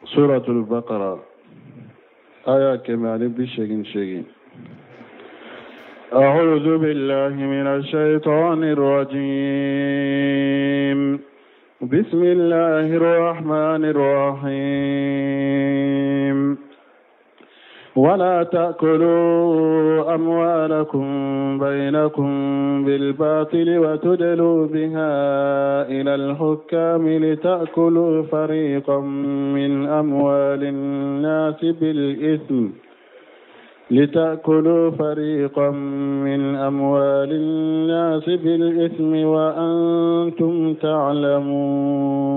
Suratul Baqara aya 188. أعوذ بالله من الشيطان الرجيم. بسم الله الرحمن الرحيم. ولا تأكلوا أموالكم بينكم بالباطل وتدلوا بها إلى الحكام لتأكلوا فريقا من أموال الناس بالإثم لتأكلوا فريقا من أموال الناس بالإثم وأنتم تعلمون.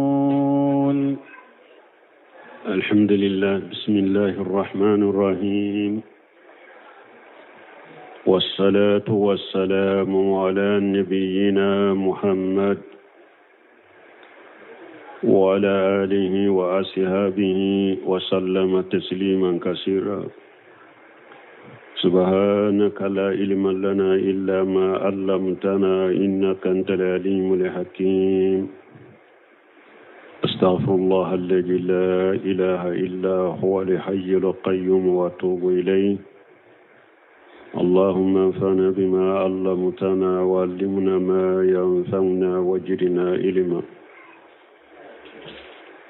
الحمد لله. بسم الله الرحمن الرحيم، والصلاة والسلام على نبينا محمد وعلى آله وأصحابه وسلم تسليما كثيرا. سبحانك لا علم لنا إلا ما علمتنا إنك أنت العليم الحكيم. أستغفر الله الذي لا إله إلا هو الحي القيوم وأتوب إليه. اللهم انفعنا بما علمتنا وعلمنا ما ينفعنا وزدنا علما.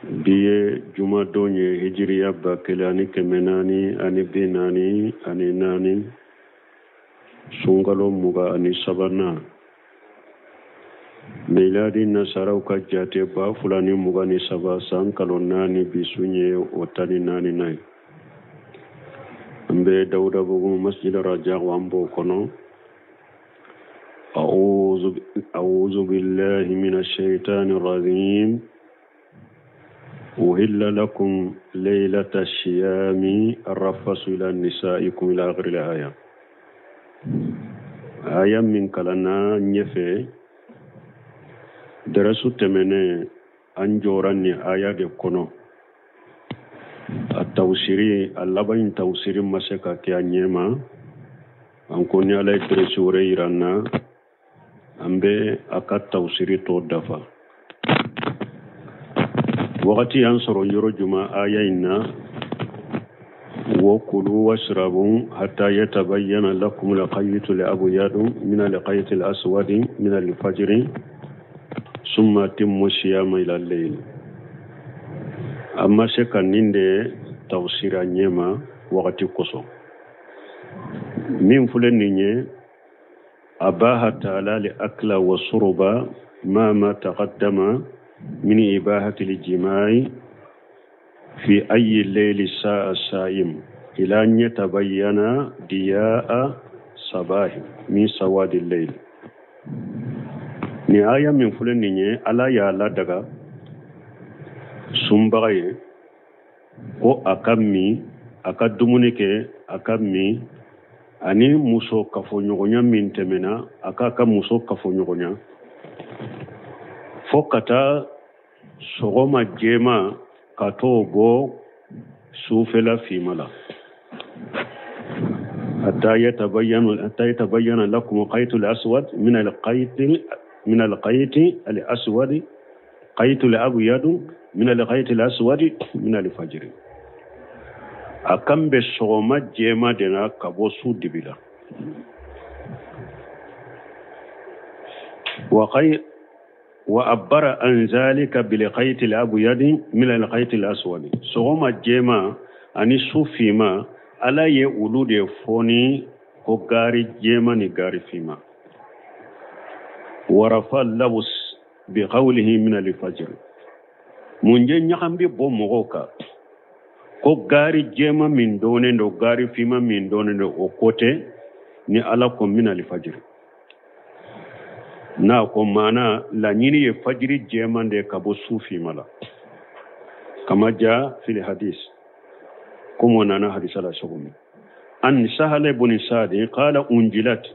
Bi ye jumadon ye, hijiriya 1444, sunkalo 23nan, miladi nasaraw ka jate 2023 san kalo 4, bi sun ye o 14nan ye. An bɛ Dawudabugu Masjid Rajak, an b'o kɔnɔ. أعوذ بالله من الشيطان الرجيم. أهل لكم ليلة الصيام الرفث إلى نسائكم إلى آخر الآية. Aya min kalanna ɲɛfɛ darasu tɛmɛnen, an jɔra nin aya de kɔnɔ. A tawusiri, a laban in tawusiri ma se ka kɛ a ɲɛma. An ko ni Ala ye dɛrɛsi wɛrɛ yira an na, an bɛ a ka tawusiri tɔ dafa. Wagati y'an sɔrɔ yɔrɔ juma aya in na? وكلوا واشربوا حتى يتبين لكم الخيط الأبيض من الخيط الأسود من الفجر ثم أتموا الصيام إلى الليل. An ma se ka nin de tafsira ɲɛma wagati kosɔn. Min filɛ nin ye, أباح تعالى الأكل والشرب مع ما تقدم من إباحة الجماع في أي ليل شاء الصائم إلى أن يتبين ضياء الصباح من سواد الليل. Ni aya min filɛ nin ye, Ala y'a ladaga sunbaga ye ko a ka min, a ka dumuni kɛ, a ka min, ani muso kafoɲɔgɔnya min tɛmɛna, a k'a ka muso kafoɲɔgɔnya fo ka taa sɔgɔma jɛma ka t'o bɔ sufɛla finma la. حتى يتبين لكم الخيط الأسود من الخيط الأسود خيط الأبيض من الخيط الأسود من الفجر. A kan bɛ sɔgɔma jɛma de la ka bɔ su dibi la. وعبر عن ذلك بالخيط الأبيض من الخيط الأسود. Sɔgɔma jɛma ani su finma, Ala ye olu de fɔ ni ko gari jɛma ni gari finma. ورفع اللبس بقوله من الفجر. Mun je ɲagam bɛ bɔ mɔgɔw kan ko gari jɛma min dɔnnen don, gari finma min dɔnnen don, o ko tɛ ni Ala ko من الفجر. N'a ko maana laɲini ye fajiri jɛman de ka bɔ su finma la. كما جاء في الحديث, komi o nana hadisa la cogo min. عن سهل بن سعد قال أنزلت.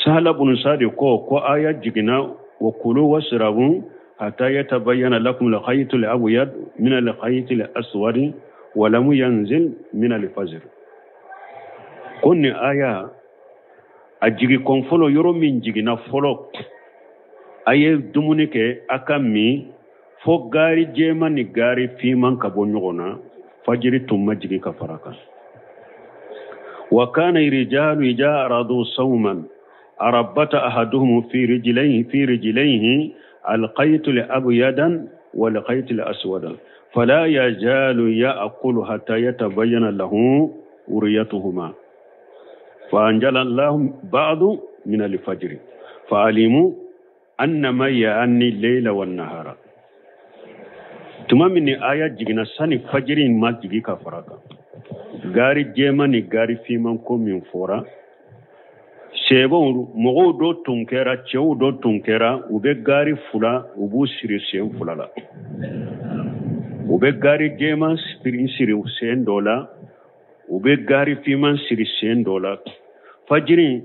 Sahala bun Sadi ko aya jiginna: وكلوا واشربوا حتى يتبين لكم الخيط الأبيض من الخيط الأسود ولم ينزل من الفجر. Ko nin aya a jigi kɔn fɔlɔ, yɔrɔ min jiginna fɔlɔ, a ye dumuni kɛ, a ka min. Fo gaari jɛman ni gaari finman ka bɔ ɲɔgɔn na, fajiri tun ma jigin ka fara kan. Wa kana rijalu ija aradu sawman arabata ahaduhum fi rijlayhi alqaytu al-abyadan wal qaytu al-aswadan fala yajalu ya'kulu hatta yatabayyana lahu uriyatuhuma fa anjala Allahu ba'du min al-fajr fa alimu annama ya'ni al-layla wan-nahara. Tuma min ni aya jiginna sani fajiri in ma jigin ka fara kan, gaari jɛman ni gaari finman ko min fɔra, sɛbɛnw mɔgɔw dɔ tun kɛra, cɛw dɔ tun kɛra, u bɛ gaari fila u b'u siri sen fila la. U bɛ gaari jɛman siri sen dɔ la, u bɛ gaari finman siri sen dɔ la. Fajiri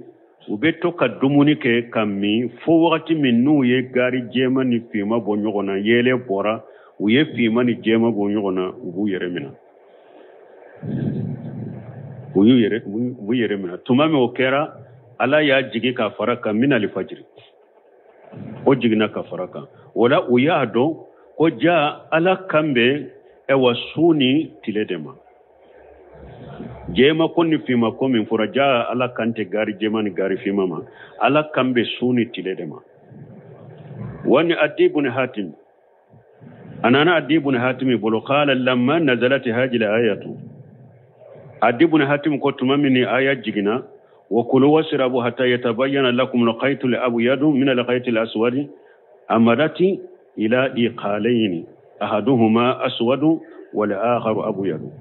u bɛ to ka dumuni kɛ ka min fo wagati min n'u ye gaari jɛman ni finman bɔ ɲɔgɔn na, yeelen bɔra, u ye finman ni jɛman bɔ ɲɔgɔn na, u b'u yɛrɛ minɛ. U b'u yɛrɛ minɛ. Tuma min o kɛra, Ala y'a jigin ka fara kan min alifajiri. O jiginna ka fara kan. O la u y'a dɔn ko ja Ala kan bɛ ɛwa su ni tile de ma. Jɛma ko ni finma ko min fɔra, ja Ala kan tɛ gaari jɛma ni gaari finma ma. Ala kan bɛ su ni tile de ma. Wani Adi ibn Hatim, a nana Adi ibn Hatim bolo, qala lamma nazalat hadhihi al-ayatu. Adi ibn Hatim ko tuma min ni aya jiginna, wa kulu wasrabu hatta yatabayyana lakum al-qaytu al-abyadu min al-qayti al-aswadi amarati ila iqalayni ahaduhuma aswadu wal akharu abyadu.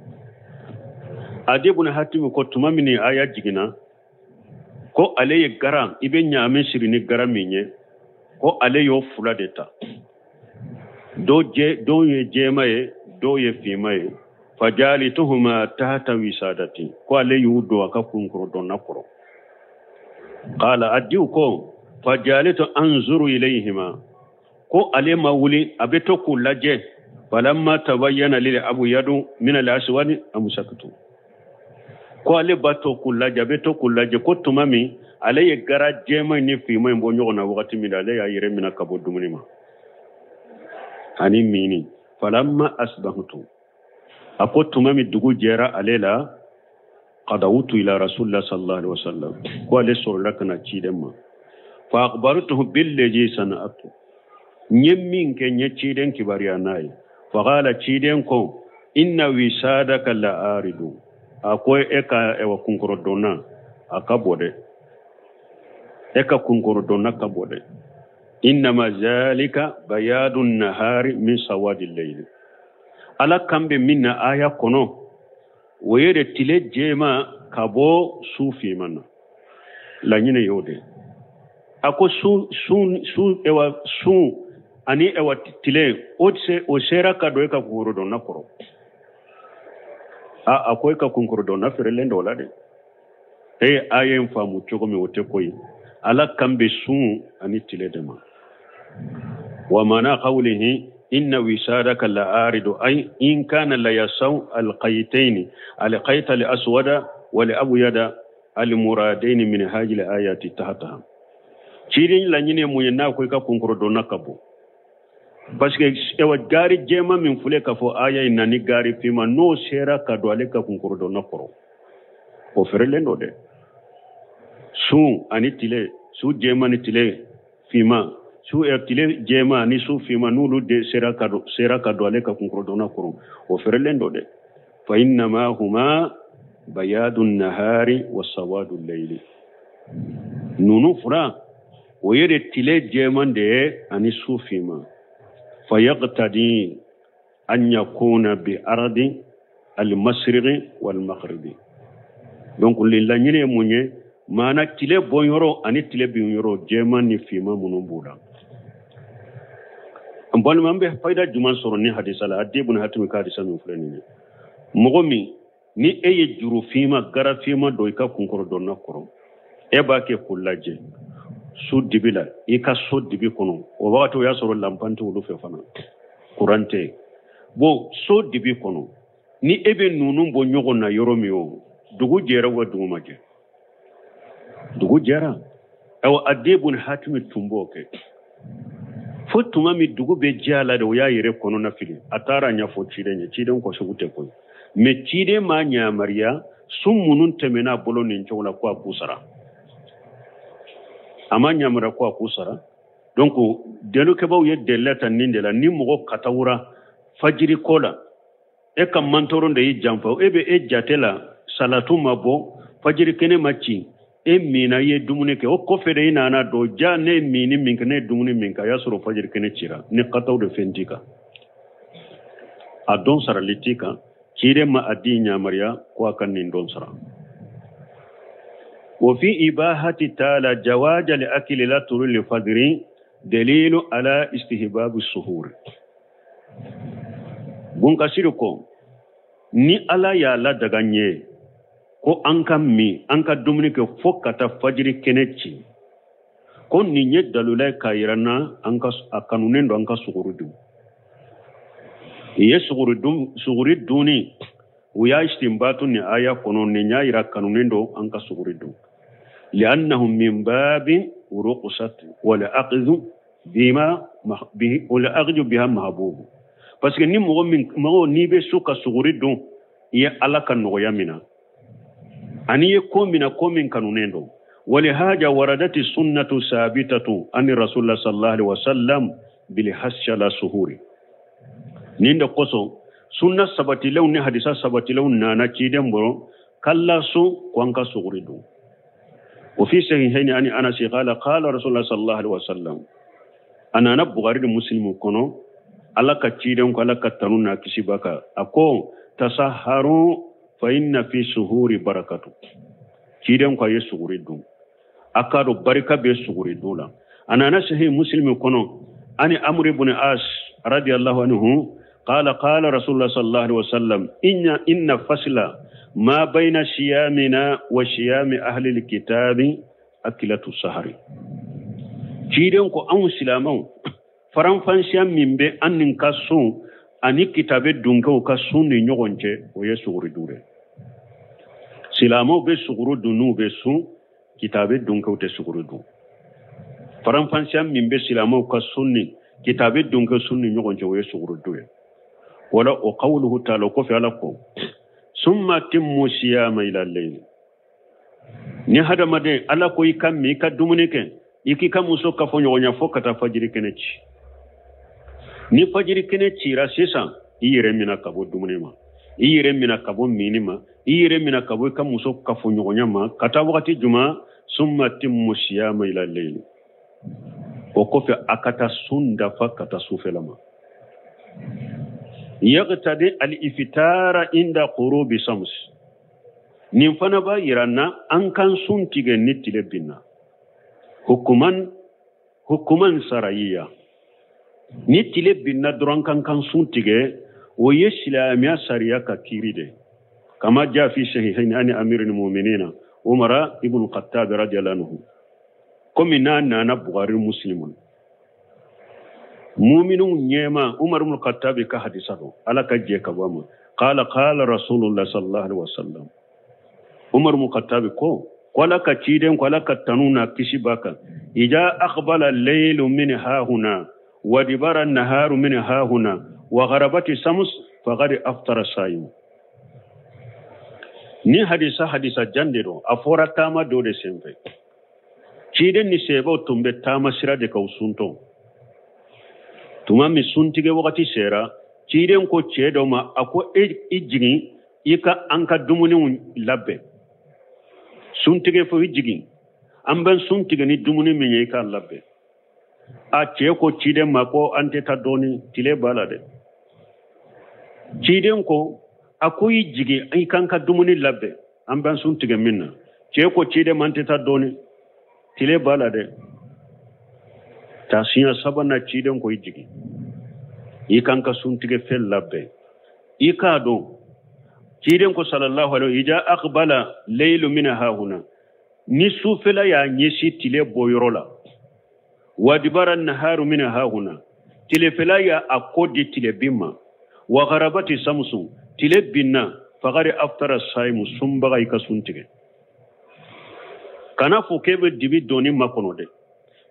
Adi ibn Hatim ko tuma min ni aya jiginna, ko ale ye garan, i bɛ ɲaamɛ siri ni garan min ye, ko ale y'o fila de ta. Dɔw ye jɛma ye, dɔw ye finma ye. Fajalituhuma tahta wisadati, ko ale y'u don a ka kunkɔrɔdɔnna kɔrɔ. Qala Adiw ko fajalitu anzuru ilayhima, ko ale ma wuli, a bɛ to k'u lajɛ. Falamma tabayyana lil abyadu min al aswadi amsaktu, ko ale b'a to k'u lajɛ, a bɛ to k'u lajɛ. Ko tuma min ale ye gara jɛman ni finman in bɔ ɲɔgɔn na wagati min na, ale y'a yɛrɛ minɛ ka bɔ dumuni ma ani mini. Falamma asbahtu, a ko tuma min dugu jɛra ale la, qadawtu ila rasulillah sallallahu alaihi wasallam, ko ale sɔrɔla ka na ciden ma. Fa akhbartuhu billazi sana'atu, n ye min kɛ n ye ciden kibaruya n'a ye. Fa qala, ciden ko inna wisadaka la aridu, a ko e ka ɛwa kunkɔrɔdɔnna a ka bɔ dɛ, e ka kunkɔrɔdɔnna ka bɔ dɛ. Innama zalika bayadu nahari min sawadi layli. Ala kan bɛ min na aya kɔnɔ, o ye de tile jɛma ka bɔ su finman na. Laɲini y'o de. A ko su ɛwa su ani ɛwa tile, o sera ka don e ka kunkɔrɔdɔnna kɔrɔ. A ko e ka kunkɔrɔdɔnna feerelen dɔ la dɛ. E ye aya in faamu cogo min, o tɛ ko ye. Ala kan bɛ sun ani tile de ma. Wa mana qawlihi inna wisadaka la aridu, ay in kana la yasaw alqaytayn alqayta al-aswada wal abyada al-muradayn min hadhihi al-ayati tahtaha. Ciden laɲini mun ye n'a ko i ka kunkɔrɔdɔnna ka bɔ? Parce que ɛwa gaari jɛman min filɛ k'a fɔ aya in na ni gaari finman, n'o sera ka don ale ka kunkɔrɔdɔnna kɔrɔ, o feerelen don dɛ. Sun ani tile, su jɛman ni tile finman, su tile jɛman ni su finman, n'olu de sera ka don ale ka kunkɔrɔdɔnna kɔrɔ, o feerelen don dɛ. Fa innama huma bayadu nahari wa sawadu layli. Ninnu fura o ye de tile jɛman de ye ani su finman. Fa yaqtadi an yakuna bi ardi al-mashriqi wal maghribi. Donc laɲini ye mun ye? Maana tile bɔnyɔrɔ ani tile binyɔrɔ, jɛman ni finman minnu b'o la. N balima, an bɛ fayida jumɛn sɔrɔ ni hadisa la? Adi ibn Hatim ka hadisa min filɛ nin ye. Mɔgɔ min ni e ye juru finma, gara finma don i ka kunkɔrɔdɔnna kɔrɔ, e b'a kɛ k'o lajɛ su dibi la, i ka so dibi kɔnɔ. O wagati o y'a sɔrɔ lanpan tɛ olu fɛ fana, kuran tɛ yen. Bon, so dibi kɔnɔ, ni e bɛ ninnu bɔ ɲɔgɔn na yɔrɔ min, o dugu jɛra wa dugu ma jɛ? Dugu jɛra. Ayiwa, Adi ibn Hatim tun b'o kɛ. Fo tuma min dugu bɛ jɛ a la de, o y'a yɛrɛ kɔnɔna fili. A taara ɲɛfɔ ciden ye, ciden ko sugu tɛ koyi. Mais ciden m'a yamaruya sun minnu tɛmɛna a bolo nin cogo la ko a k'u sara. A ma yamaruya ko a k'u sara. Donc dɔnnikɛbaaw ye delila ta nin de la, ni mɔgɔ katawura fajiri ko la, e ka mantɔrɔn de y'i janfa, e bɛ e jate la salatu ma bɔ, fajiri kɛnɛ ma ci, e minna, i ye dumuni kɛ, o kɔfɛ de i nana dɔn ja ne ye minni min kɛ, ne ye dumuni min kɛ, a y'a sɔrɔ fajiri kɛnɛ cira, ni kataw de fɛn t'i kan, a dɔn sarali t'i kan. Ciden ma a di yamaruya ko a ka nin dɔn sara. Wa fi ibahati taala jawaja li akili la turu li fajiri dalilu ala istihbabu suhur. Bunkasiri ko ni Ala y'a ladaga n ye ko an ka min, an ka dumuni kɛ fo ka taa fajiri kɛnɛ ci, ko nin ye dalula ye k'a yira n na an ka a kanunen don an ka suguri dun. I ye suguri dunni, u y'a istinbatu ni aya kɔnɔ, nin y'a yira kanunen don an ka suguri dun. Li'annahu min babin ruqsat wal aqdhu bima bihi wal aqdhu biha mahbubu. Parce que ni mɔgɔ min, mɔgɔ n'i bɛ so ka suguri dun, i ye Ala ka nɔgɔya min na, ani ye ko min na, ko min kanunen don. Walihaja waradati sunnatu sabitatu ani rasulullah sallallahu alaihi wasallam bil hashala suhuri. Nin de kosɔn sunna sabatilenw ni hadisa sabatilenw nana ciden bolo k'ala sun ko an ka suguri dun. Wa fi sahihaini ani Anas qala qala rasulullah sallallahu alaihi wasallam, a nana Bukhari ni Muslim kɔnɔ, Ala ka ciden ko Ala ka tanu n'a kisi b'a kan, a ko tasaharu fa inna fi suhuri barakatu. Ciden ko a ye suguri dun, a k'a dɔn barika bɛ suguri dun la. A nana sahih Muslim kɔnɔ ani Amr ibn As radiyallahu anhu qala qala rasulullah sallallahu alaihi wasallam inna fasla ma bayna siyamina wa siyami ahli alkitabi akilatu sahari. Ciden ko anw silamɛw, faranfansiya min bɛ an ni ka sun ani kitabe dunkew ka sun ni ɲɔgɔn cɛ, o ye suguri dun de. Silamɛw bɛ suguri dun n'u bɛ sun, kitabe dunkew tɛ suguri dun. Faranfansiya min bɛ silamɛw ka sun ni kitabe dunke sun ni ɲɔgɔn cɛ, o ye suguri dun ye. Wala o qawluhu ta'ala, kɔfɛ Ala ko summa timmu siyama ila layl. Ni hadamaden Ala ko i ka min, i ka dumuni kɛ, i k'i ka muso kafoɲɔgɔnya fo ka taa fajiri kɛnɛ ci. Ni fajiri kɛnɛ cira sisan, i yɛrɛ mina ka bɔ dumuni ma, i yɛrɛ mina ka bɔ minni ma, i yɛrɛ mina ka bɔ i ka muso kafoɲɔgɔnya ma ka taa wagati juma, summa timmu siyama ila layl. O kɔfɛ a ka taa sun dafa ka taa sufɛla ma. Yaqtadi al-iftara inda ghurubi shams. Nin fana b'a yira n na an kan sun tigɛ ni tile binna. Hukuman sarayiya. Ni tile binna dɔrɔn kan kan sun tigɛ, o ye silamɛya sariya ka kiiri de. Kama jaa fi sahihaini ani amirul mu'minina Umar ibn Khattab radiyallahu anhu. Komi n'a nana Bukhari Muslim. Mu'minu ɲɛma Umar ibn Khattab ka hadisa don, Ala ka jɛ ka bɔ a ma. Qala qala Rasulullah sallallahu alaihi wasallam. Umar ibn Khattab ko Ala ka ciden ko Ala ka tanu n'a kisi b'a kan. Ija aqbala al-laylu min hahuna wa dibara an-naharu min hahuna wa gharabati shams faqad aftara as-sa'im. Ni hadisa jan de don, a fɔra taama dɔ de senfɛ. Ciden ni sebaw tun bɛ taama sira de kan suntɔ. Tuma min suntigɛ wagati sera, ciden ko cɛ dɔ ma, a ko i jigin i ka an ka dumuniw labɛn. Suntigɛ fo i jigin, an bɛ sun tigɛ ni dumuni min ye i k'a labɛn. A cɛ ko ciden ma ko an tɛ taa dɔɔni, tile b'a la dɛ. Ciden ko a ko i jigin i k'an ka dumuni labɛn, an bɛ sun tigɛ min na. Cɛ ko ciden ma an tɛ taa dɔɔni, tile b'a la dɛ. Ta siɲɛ sabanan ciden ko i jigin i k'an ka sun tigɛ fɛn labɛn. I k'a dɔn ciden ko sallallahu alaihi ija aqbala laylu min hahuna, ni sufɛla y'a ɲɛsin tile bɔyɔrɔ la, wa dibara naharu min hahuna, tilefɛla y'a a kɔ di tile bin ma, wa gharabati samsu, tile binna, faqad aftara saimu, sunbaga i ka sun tigɛ. Kana fɔ k'e bɛ dibi dɔɔni makɔnɔ dɛ.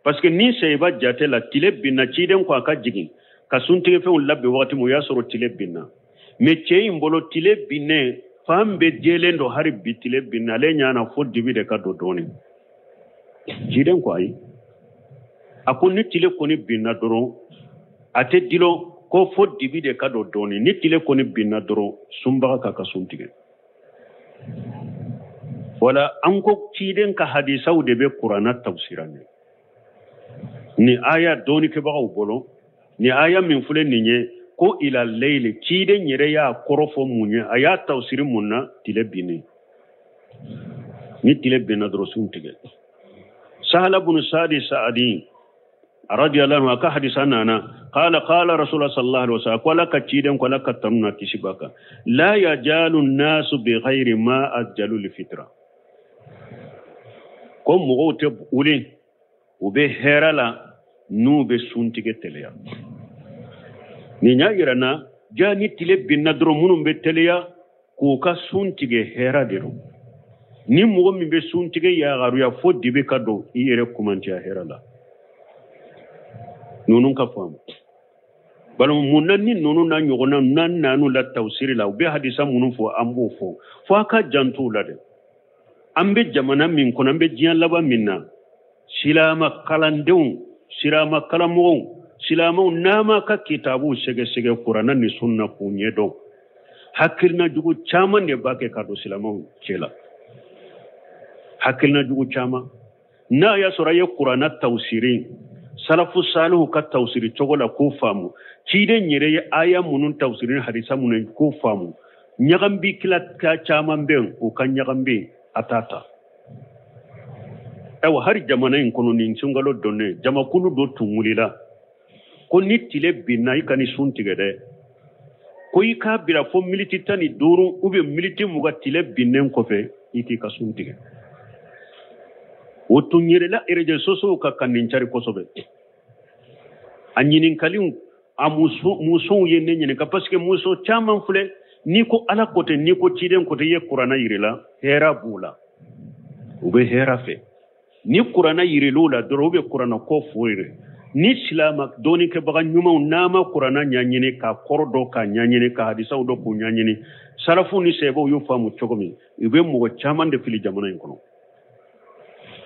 Parce que ni sɛyiba jate la tile binna, ciden ko a ka jigin ka suntigɛfɛnw labɛn wagati min, o y'a sɔrɔ tile binna. Mais cɛ in bolo tile binnen fan bɛɛ jɛlen don, hali bi tile binna, ale ɲana fo dibi de ka don dɔɔnin. Ciden ko ayi, a ko ni tile kɔni binna dɔrɔn a tɛ dilo, ko fo dibi de ka don dɔɔnin. Ni tile kɔni binna dɔrɔn sunbaga k'a ka sun tigɛ. Wala an ko ciden ka hadisaw de bɛ kuranna tafsira ɲɛ. Ni aya dɔɔnikɛbagaw bolo, ni aya min filɛ nin ye ko ila leyli, ciden yɛrɛ y'a kɔrɔ fɔ mun ye, a y'a tafsiri mun na? Tile binnen. Ni tile binna dɔrɔn sun tigɛ. Sahala bunu sadi sa'adi radiyallahu anhu a ka hadisa nana, qala qala rasulullah sallallahu alaihi wasallam, ko ala ka ciden ko ala ka tanu na kisi b'a kan, la yajalu nasu bi ghairi ma ajjalu li fitra, ko mɔgɔw tɛ wuli u bɛ hɛrɛ la n'u bɛ suntigɛ teliya. Nin y'a yira na ja ni tile binna dɔrɔn minnu bɛ teliya k'u ka sun tigɛ hɛrɛ de don. Ni mɔgɔ min bɛ sun tigɛ yagaruya fo dibi ka don, i yɛrɛ kumantiya hɛrɛ la. Ninnu ka faamu. Bari mun na ni ninnu n'a ɲɔgɔnna n'an nan'u la tafsiri la, u bɛ hadisa minnu fɔ an b'o fɔ, fo a ka janto u la dɛ. An bɛ jamana min kɔnɔ, an bɛ diɲɛ laban min na, silama kalandenw, silama karamɔgɔw, silamaw n'a ma ka kitabuw sɛgɛsɛgɛ kuranna ni sunna k'u ɲɛdɔn, hakilina jugu caman de b'a kɛ ka don silamaw cɛ la. Hakilina jugu caman. N'a y'a sɔrɔ a ye kuranna tafsiri salafu salihu ka tafsiri cogo la k'o faamu, ciden yɛrɛ ye aya minnu tafsiri ni hadisa minnu k'o faamu, ɲagambi kila caman bɛ yen, o ka ɲagambi a t'a ta. Ayiwa, hali jamana in kɔnɔ nin sunkalo donnen, jamakulu dɔ tun wulila ko ni tile binna i ka ni sun tigɛ dɛ, ko i k'a bila fo miniti 15 ou bien miniti 20 tile binnen kɔfɛ i k'i ka sun tigɛ. O tun yɛrɛla réseaux sociaux kan ka nin cari kosɛbɛ. A ɲininkaliw, a musow ye ne ɲininka, parce que muso caman filɛ, n'i ko ala ko ten, n'i ko ciden ko ten, i ye kuranna yirila, hɛrɛ b'u la, u bɛ hɛrɛ fɛ. Ni kuranna yiril'u la dɔrɔn, u bɛ kuranna ko fo yɛrɛ. Ni silama dɔɔninkɛbaga ɲumanw n'a ma kuranna ɲɛɲini k'a kɔrɔ dɔn, k'a ɲɛɲini ka hadisaw dɔn k'u ɲɛɲini, salafu ni sɛbɛw y'u faamu cogo min, u bɛ mɔgɔ caman de fili jamana in kɔnɔ.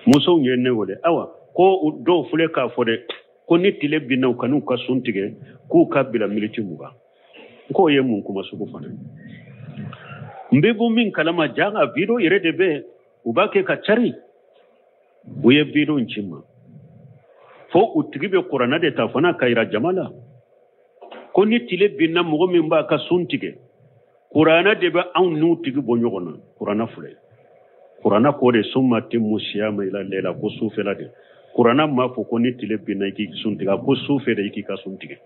Musow ye ne wele, awa ko dɔw filɛ k'a fɔ dɛ, ko ni tile binna u kan'u ka sun tigɛ, k'u ka bila miniti 20. N k'o ye mun kuma sugu fana ye? N bɛ bɔ min kalama, ja ka video yɛrɛ de bɛ yen, u b'a kɛ ka cari. U ye video in ci n ma, fo u tigi bɛ kuranna de ta fana ka yira jama la ko ni tile binna mɔgɔ min b'a ka sun tigɛ, kuranna de bɛ anw n'u tigi bɔ ɲɔgɔn na. Kuranna filɛ, kuranna ko de summa timmu siyama ila layla, ko sufɛla de. Kuranna m'a fɔ ko ni tile binna i k'i sun tigɛ, a ko sufɛ de i k'i ka sun tigɛ.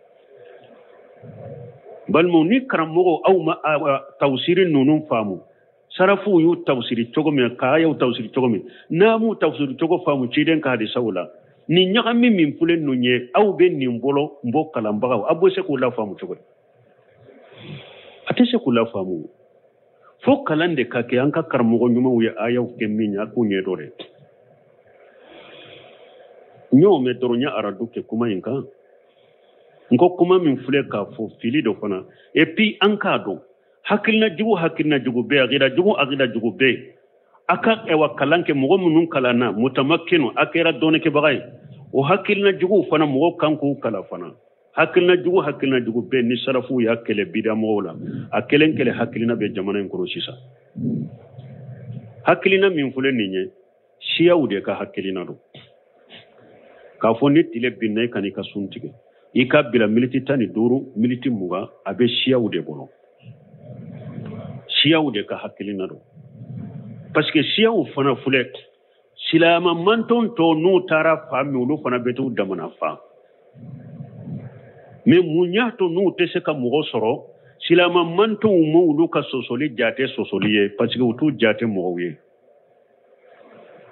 Balimaw, ni karamɔgɔw aw ma tafsiri ninnu faamu, sarafuw y'u tafsiri cogo min, ka ayaw tafsiri cogo min, n'a m'u tafsiri cogo faamu ciden ka hadisaw la, nin ɲagami min filɛ ninnu ye, aw bɛ nin bolo n bɔ kalanbagaw, aw bɛ se k'u lafaamu cogo di? A tɛ se k'u lafaamu. Fo kalan de ka kɛ, an ka karamɔgɔ ɲumanw ye ayaw kɛ min ye, a k'u ɲɛ dɔn dɛ. N y'o mɛn dɔrɔn, n ye aradu kɛ kuma in kan. N ko kuma min filɛ k'a fɔ fili dɔ fana. Et puis an k'a dɔn, hakilina jugu hakilina jugu bɛ yen, akida jugu akida jugu bɛ yen. A ka ɛwa kalan kɛ, mɔgɔ minnu kalanna mutamakkinu, a kɛra dɔnnikɛbaga ye, o hakilina juguw fana mɔgɔw kan k'u kalan fana. Hakilina jugu hakilina jugu bɛ yen, ni sarafuw y'a kɛlɛ bida mɔgɔw la, a kelen kelen hakilina bɛ jamana in kɔnɔ sisan. Hakilina min filɛ nin ye, siyaw de ka hakilina don. K'a fɔ ni tile binna i kan'i ka sun tigɛ, i ka bila miniti 15, miniti 20, a bɛ siyaw de bolo. Siyaw de ka hakilina don. Parce que siyaw fana filɛ, silamɛ mantɔn tɔw n'u taara fan min, olu fana bɛ t'u damana fan. Mais mun y'a to n'u tɛ se ka mɔgɔ sɔrɔ? Silamɛ mantɔnw ma olu ka sɔsɔli jate sɔsɔli ye, parce que u t'u jate mɔgɔw ye,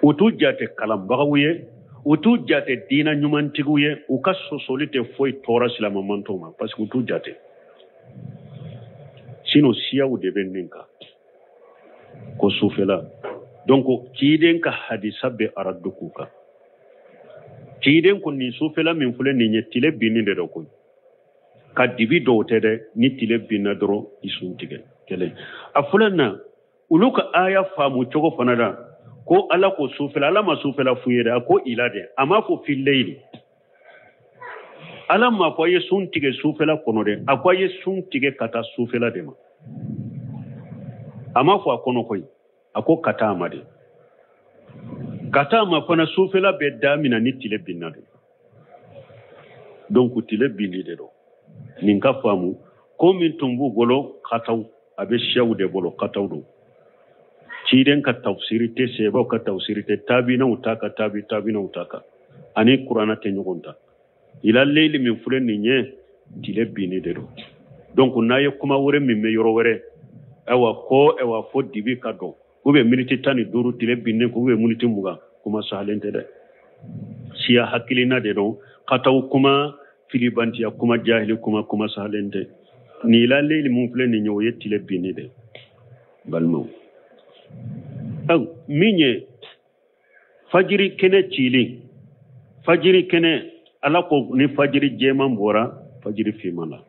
u t'u jate kalanbagaw ye, u t'u jate diinɛ ɲumantigiw ye. U ka sɔsɔli tɛ foyi tɔɔrɔ silamɛ mantɔnw ma, parce que u t'u jate. Sinon siyaw de bɛ nin kan ko sufɛla. Donc ciden ka hadisa bɛ aradu k'u kan. Ciden ko nin sufɛla min filɛ nin ye tile binni de dɔ koyi. Ka dibi dɔw tɛ dɛ, ni tile binna dɔrɔn i sun tigɛ. Kelen. A filanan, olu ka aya faamu cogo fana la, ko Ala ko sufɛla, Ala ma sufɛla f'u ye dɛ, a ko ila dɛ, a m'a fɔ fileyili. Ala ma fɔ a ye sun tigɛ sufɛla kɔnɔ dɛ, a ko a ye sun tigɛ ka taa sufɛla de ma. A ma fɔ a kɔnɔ koyi, a ko ka taa a ma de. Ka taa a ma fana sufɛla bɛ damina ni tile binna de. Donc tile binni de don. Nin ka faamu, ko min tun b'u bolo kataw, a bɛ siyaw de bolo kataw don. Ciden ka tafsiri tɛ, sebaw ka tafsiri tɛ, tabinaw ta ka tabi tabinaw ta kan. Ani kurana tɛ ɲɔgɔn ta. Ila leyili min filɛ nin ye tile binni de don. Donc n'a ye kuma wɛrɛ min mɛn yɔrɔ wɛrɛ, ayiwa ko ayiwa fo dibi ka dɔn, ou bien miniti 15 tile binnen ko, ou bien miniti 20, kuma sahalen tɛ dɛ. Siya hakilina de don, kataw kuma, filibantiya kuma, jahili kuma, kuma sahalen tɛ. Ni ila leyili mun filɛ nin ye, o ye tile binni de. Balimaw, min ye fajiri kɛnɛ cili, fajiri kɛnɛ, Ala ko ni fajiri jɛman bɔra fajiri finman la.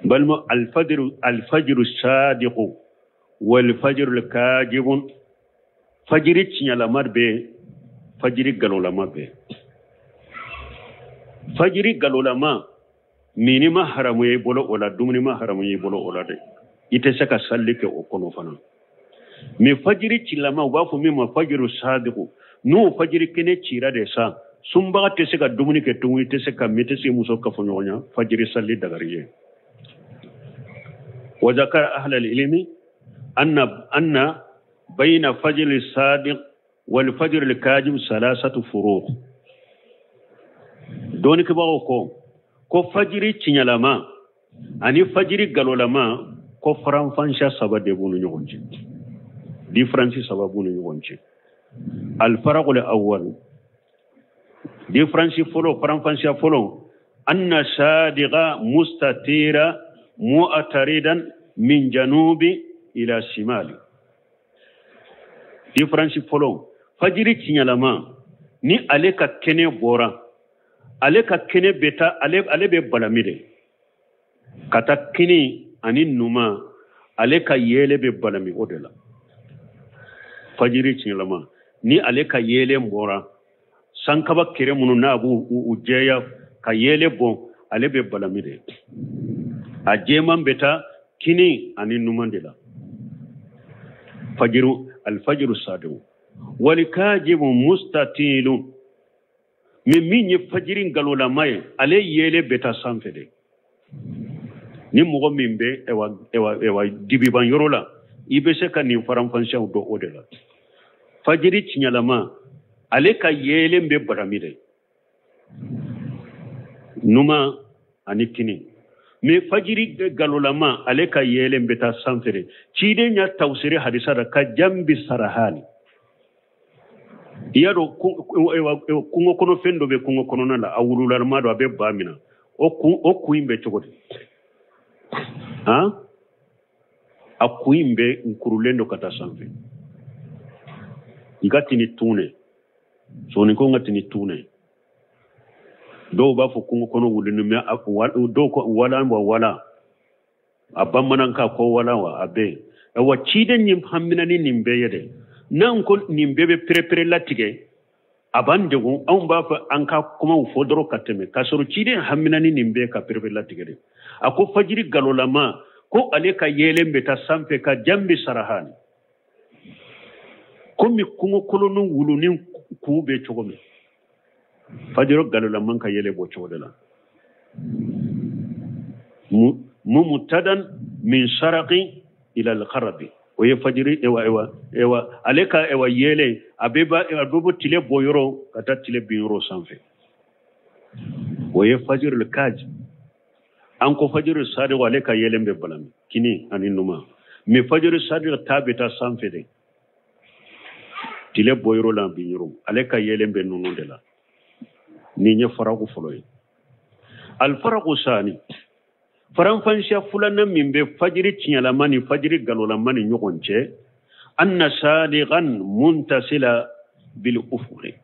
Balima, alfajiru sadiqu wal fajru kajibun. Fajiri tiɲɛlama bɛ, fajiri galolama bɛ. Fajiri galolama, mini ma haramu ye i bolo o la, dumuni ma haramu ye i bolo o la dɛ. I tɛ se ka salli kɛ o kɔnɔ fana. Mais fajiri cilama, u b'a fɔ min ma fajiru sadiqu, n'o fajiri kɛnɛ cira de sa, sunbaga tɛ se ka dumuni kɛ tuguni, i tɛ se ka min, i tɛ se muso kafoɲɔgɔnya, fajiri salli dagari ye. Wa zakara ahlal ilmi anna bayna fajri sadiq wal fajri al kajib salasatu furuq. Dɔnnikɛbagaw ko fajiri tiɲɛlama ani fajiri galolama, ko faranfansiya saba de b'u ni ɲɔgɔn cɛ. Différence saba b'u ni ɲɔgɔn cɛ. Al faraqul awwal, différence fɔlɔ, faranfansiya fɔlɔ, anna sadiqa mustatira mu'taridan min janubi ila shimali. Différence fɔlɔ, fajiri tiɲɛlama ni ale ka kɛnɛ bɔra, ale ka kɛnɛ bɛ taa, ale bɛ balami de ka taa kini ani numan, ale ka yeelen bɛ balami o de la. Fajiri tiɲɛlama ni ale ka yeelen bɔra, sankaba kere minnu n'a b'u u jɛya ka yeelen bɔn, ale bɛ balami de. A jɛman bɛ taa kini ani numan de la. Fajiru alfajiru sadiqu wal kajibu mustatilun. Mais min ye fajiri ngalolama ye, ale yeelen bɛ taa sanfɛ de. Ni mɔgɔ min bɛ ewa dibiban yɔrɔ la, i bɛ se ka nin faranfansiyaw dɔn o de la. Fajiri tiɲɛlama, ale ka yeelen bɛ barami de, numan ani kini. Mais fajiri galolama, ale ka yeelen bɛ taa sanfɛ de. Ciden y'a tawsiri hadisa la ka jambi sarahani. I y'a dɔn kungo kɔnɔ fɛn dɔ bɛ kungo kɔnɔna la, a wululalama don, a bɛ ba min na, o kun in bɛ cogo di? Han? A kun in bɛ nkurulen don ka taa sanfɛ. I ka tini tun sɔɔni ko n ka tini tun. Dɔw b'a fɔ kungo kɔnɔ wuluni, mais dɔw ko wala wa wala, a bamanankan ko wala wa a bɛ yen. Ayiwa, ciden ye hamina ni nin bɛɛ ye dɛ. N'an ko nin bɛɛ bɛ perepere latigɛ, a b'an degun. Anw b'a fɔ an ka kumaw fɔ dɔrɔn ka tɛmɛ, k'a sɔrɔ ciden hamina ni nin bɛɛ ka perepere latigɛ de. A ko fajiri galolama, ko ale ka yeelen bɛ taa sanfɛ ka jambi sarahani, komi kungo kolonin wulunin ku bɛ cogo min, fajiri galolama ka yeelen bɔ cogo de la. Mumtadan min saraqi ila al-gharabi. O ye fajiri ewa ewa ale ka ewa yeelen, a bɛ bɔ tile bɔ yɔrɔ ka taa tile bin yɔrɔ sanfɛ. O ye fajiri al-kaj. An ko fajiri sadiq, ale ka yeelen bɛ balami kini ani numan. Mais fajiri sadiq ta bɛ taa sanfɛ de, tile bɔ yɔrɔ la bin yɔrɔ, ale ka yeelen bɛ ninnu de la. Nin ye faraku fɔlɔ ye. Al-faraqu sani, faranfansiya filanan min bɛ fajiri tiɲɛlama ni fajiri galolama ni ɲɔgɔn cɛ, anna sadiqan muntasila bil ufuqi.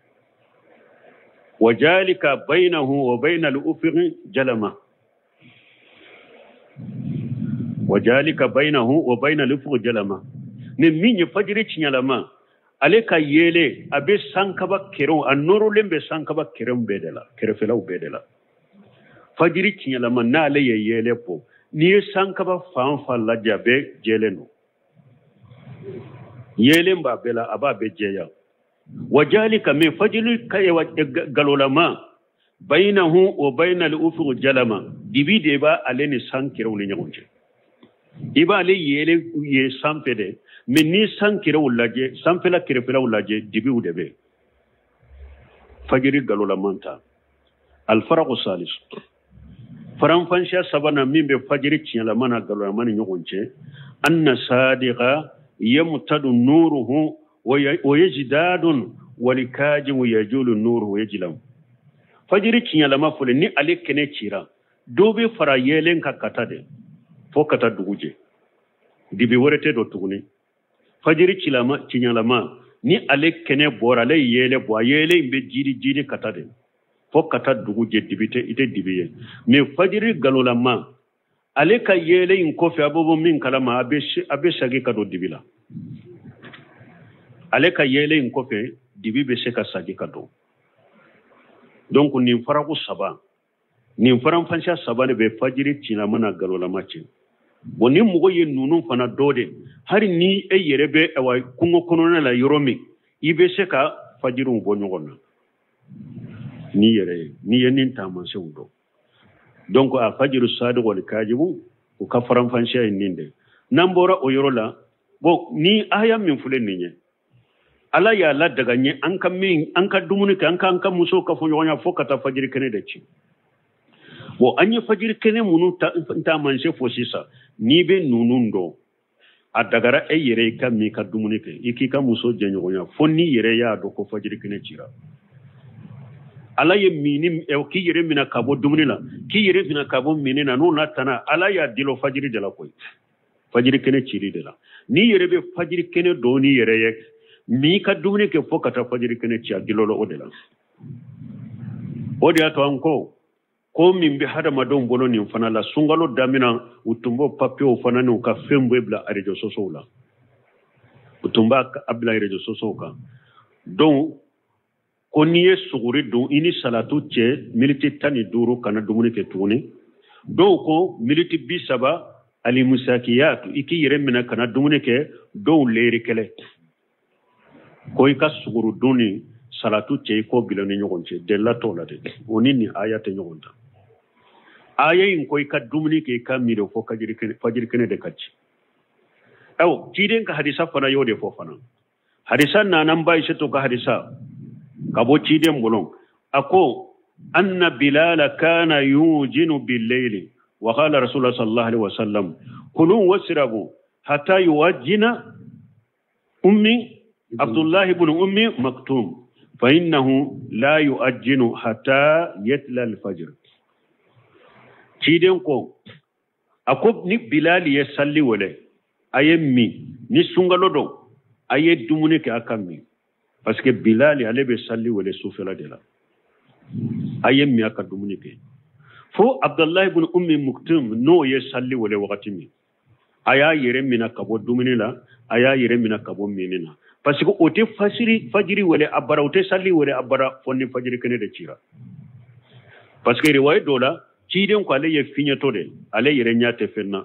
Wa jalika bainahu wa bainal ufuqi jalama. Wa jalika bainahu wa bainal ufuqi jalama. Ni min ye fajiri tiɲɛlama, ale ka yeelen a bɛ sankaba kɛrɛw, a nɔrɔlen bɛ sankaba kɛrɛw bɛɛ de la, kɛrɛfɛlaw bɛɛ de la. Fajiri tiɲɛlama n'ale ye yeelen bɔ, n'i ye sankaba fan fan lajɛ, a bɛɛ jɛlen don. Yeelen b'a bɛɛ la, a b'a bɛɛ jɛya. Wa jalika min fajiri ka galolama bainahu wa bainal ufuq jalama, dibi de b'a ale ni san kɛrɛw ni ɲɔgɔn cɛ. I b'ale yeelen ye sanfɛ dɛ, mais ni san kɛrɛw lajɛ, sanfɛla kɛrɛfɛlaw lajɛ, dibiw de bɛ. Fajiri galolaman ta. Alfaraqu salis, faranfansiya sabanan min bɛ fajiri tiɲɛlama n'a galolama ni ɲɔgɔn cɛ, anna sadiqa yamtadu nuruhu wa yajdadun walikajimu yajulu nuruhu yajlam. Fajiri tiɲɛlama fɔlɔ, ni ale kɛnɛ cira, dɔ bɛ fara yeelen kan ka taa de fo ka taa dugu jɛ, dibi wɛrɛ tɛ don tuguni. Fajiri tiɲɛlama ni ale kɛnɛ bɔra, ale yeelen bɔ, a yeelen in bɛ jiri jiri ka taa de fo ka taa dugu jɛ, dibi tɛ, i tɛ dibi ye. Mais fajiri galolama, ale ka yeelen in kɔfɛ, a bɛ bɔ min kalama, a bɛ segin ka don dibi la. Ale ka yeelen in kɔfɛ, dibi bɛ se ka segin ka don. Donc nin faraku saba, nin faranfansiya saba de bɛ fajiri tiɲɛlama n'a galolama cɛ. Bon, ni mɔgɔ ye ninnu fana dɔ de, hali ni e yɛrɛ bɛ awa kungo kɔnɔna la yɔrɔ min, i bɛ se ka fajiriw bɔ ɲɔgɔn na n'i yɛrɛ ye, n'i ye nin taamasiyɛnw dɔn. Donc a fajiru sadiq wal kajibu, u ka faranfansiya ye nin de. N'an bɔra o yɔrɔ la, bon, ni aya min filɛ nin ye, Ala y'a ladaga n ye an ka min, an ka dumuni kɛ, an ka an ka musow ka fɔɲɔgɔnya fo ka taa fajiri kɛnɛ de ci. Bon, an ye fajiri kɛnɛ minnu taamasiyɛn fɔ sisan, n'i bɛ ninnu dɔn, a dagara e yɛrɛ i ka min ka dumuni kɛ, i k'i ka muso jɛɲɔgɔnya fo n'i yɛrɛ y'a dɔn ko fajiri kɛnɛ cira. Ala ye mini k'i yɛrɛ minɛ ka bɔ dumuni la, k'i yɛrɛ minɛ ka bɔ mini na, n'o n'a tana, Ala y'a dilo fajiri de la koyi, fajiri kɛnɛ cili de la. N'i yɛrɛ bɛ fajiri kɛnɛ dɔn n'i yɛrɛ ye, min ka dumuni kɛ fo ka taa fajiri kɛnɛ ci, a dilo la o de la. O de y'a to an ko min bɛ hadamadenw bolo nin fana la, sunkalo daminɛ u tun b'o papiyew fana n'u ka fɛn bɛɛ bila réseaux sociaux la, u tun b'a bila réseaux sociaux kan. Donc ko n'i ye suguri dun, i ni salatu cɛ miniti 15 kana dumuni kɛ tuguni. Dɔw ko miniti 30 alimusakiyatu, i k'i yɛrɛ minɛ kana dumuni kɛ. Dɔw leri kɛlɛ ko i ka suguru dun ni salatu cɛ i k'o bila ni ɲɔgɔn cɛ, delila t'o la dɛ, o ni nin aya tɛ ɲɔgɔn ta. Aya in ko i ka dumuni kɛ i ka miiri fo fajiri kɛnɛ de ka ci. Awo ciden ka hadisa fana y'o de fɔ fana. Hadisa nana n ba Aisatu ka hadisa ka bɔ ciden bolo, a ko anna bilala kana yujinu billayli wa qala rasulullah sallallahu alaihi wasallam kulu wasrabu hatta yuwajjina ummi Abdullah ibn Ummi Maktum fa innahu la yu'ajjinu hatta yatla al-fajr. Ciden ko a ko ni Bilal ye salli wele, a ye min, ni sunkalo don, a ye dumuni kɛ a ka min, parce que Bilal ale bɛ salli wele sufɛla de la, a ye min a ka dumuni kɛ. Fo Abdullah ibn Ummi Maktum n'o ye salli wele wagati min, a y'a yɛrɛ minɛ ka bɔ dumuni la, a y'a yɛrɛ minɛ ka bɔ minni na, parce que o tɛ fajiri wele a bara, o tɛ salli wele a bara fo ni fajiri kɛnɛ de cira. Parce que riwaye dɔ la, ciden ko ale ye fiɲɛtɔ de, ale yɛrɛ ɲɛ tɛ fɛn na.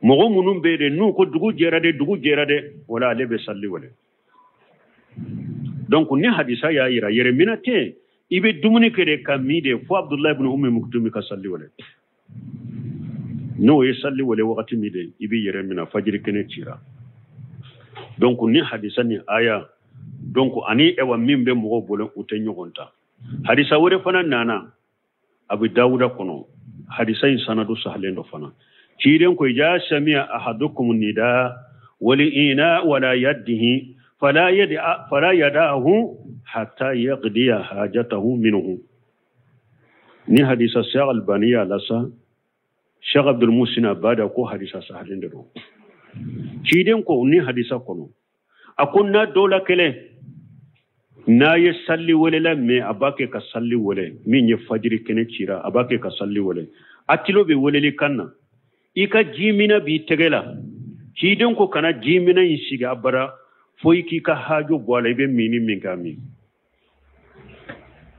Mɔgɔ minnu bɛ yen de n'u ko dugu jɛra de, dugu jɛra de, wala ale bɛ salli wele. Donc ni hadisa y'a yira yɛrɛ minɛ tɛ, i bɛ dumuni kɛ de ka min de fo Abdullah ibn Ummi Maktum ka salli wele. N'o ye salli wele wagati min de, i bɛ yɛrɛ minɛ fajiri kɛnɛ cira. Donc ni hadisa ni aya, donc ani ewa min bɛ mɔgɔw bolo u tɛ ɲɔgɔn ta. Hadisa wɛrɛ fana nana Abu Dawuda kɔnɔ, hadisa in sanadu sahalen dɔ fana. Ciden ko ja sami'a ahadukum nida wal ina wala yadihi fala yada fala yadahu hatta yaqdiya hajatahu minhu. Ni hadisa Sheikh Albani ya lasa, Sheikh Abdul Muhsin Abada ko hadisa sahalen de don. Ciden ko ni hadisa kɔnɔ, a ko n'a dɔ la kelen N'a ye salli welela mɛn, a b'a kɛ ka salli wele min ye fajiri kɛnɛ cira, a b'a kɛ ka salli wele. A tilo bɛ weleli kan na, i ka jimina b'i tɛgɛ la. Ciden ko kana jimina in sigi abada fo i k'i ka hajo bɔ a la, i bɛ minni min k'a min.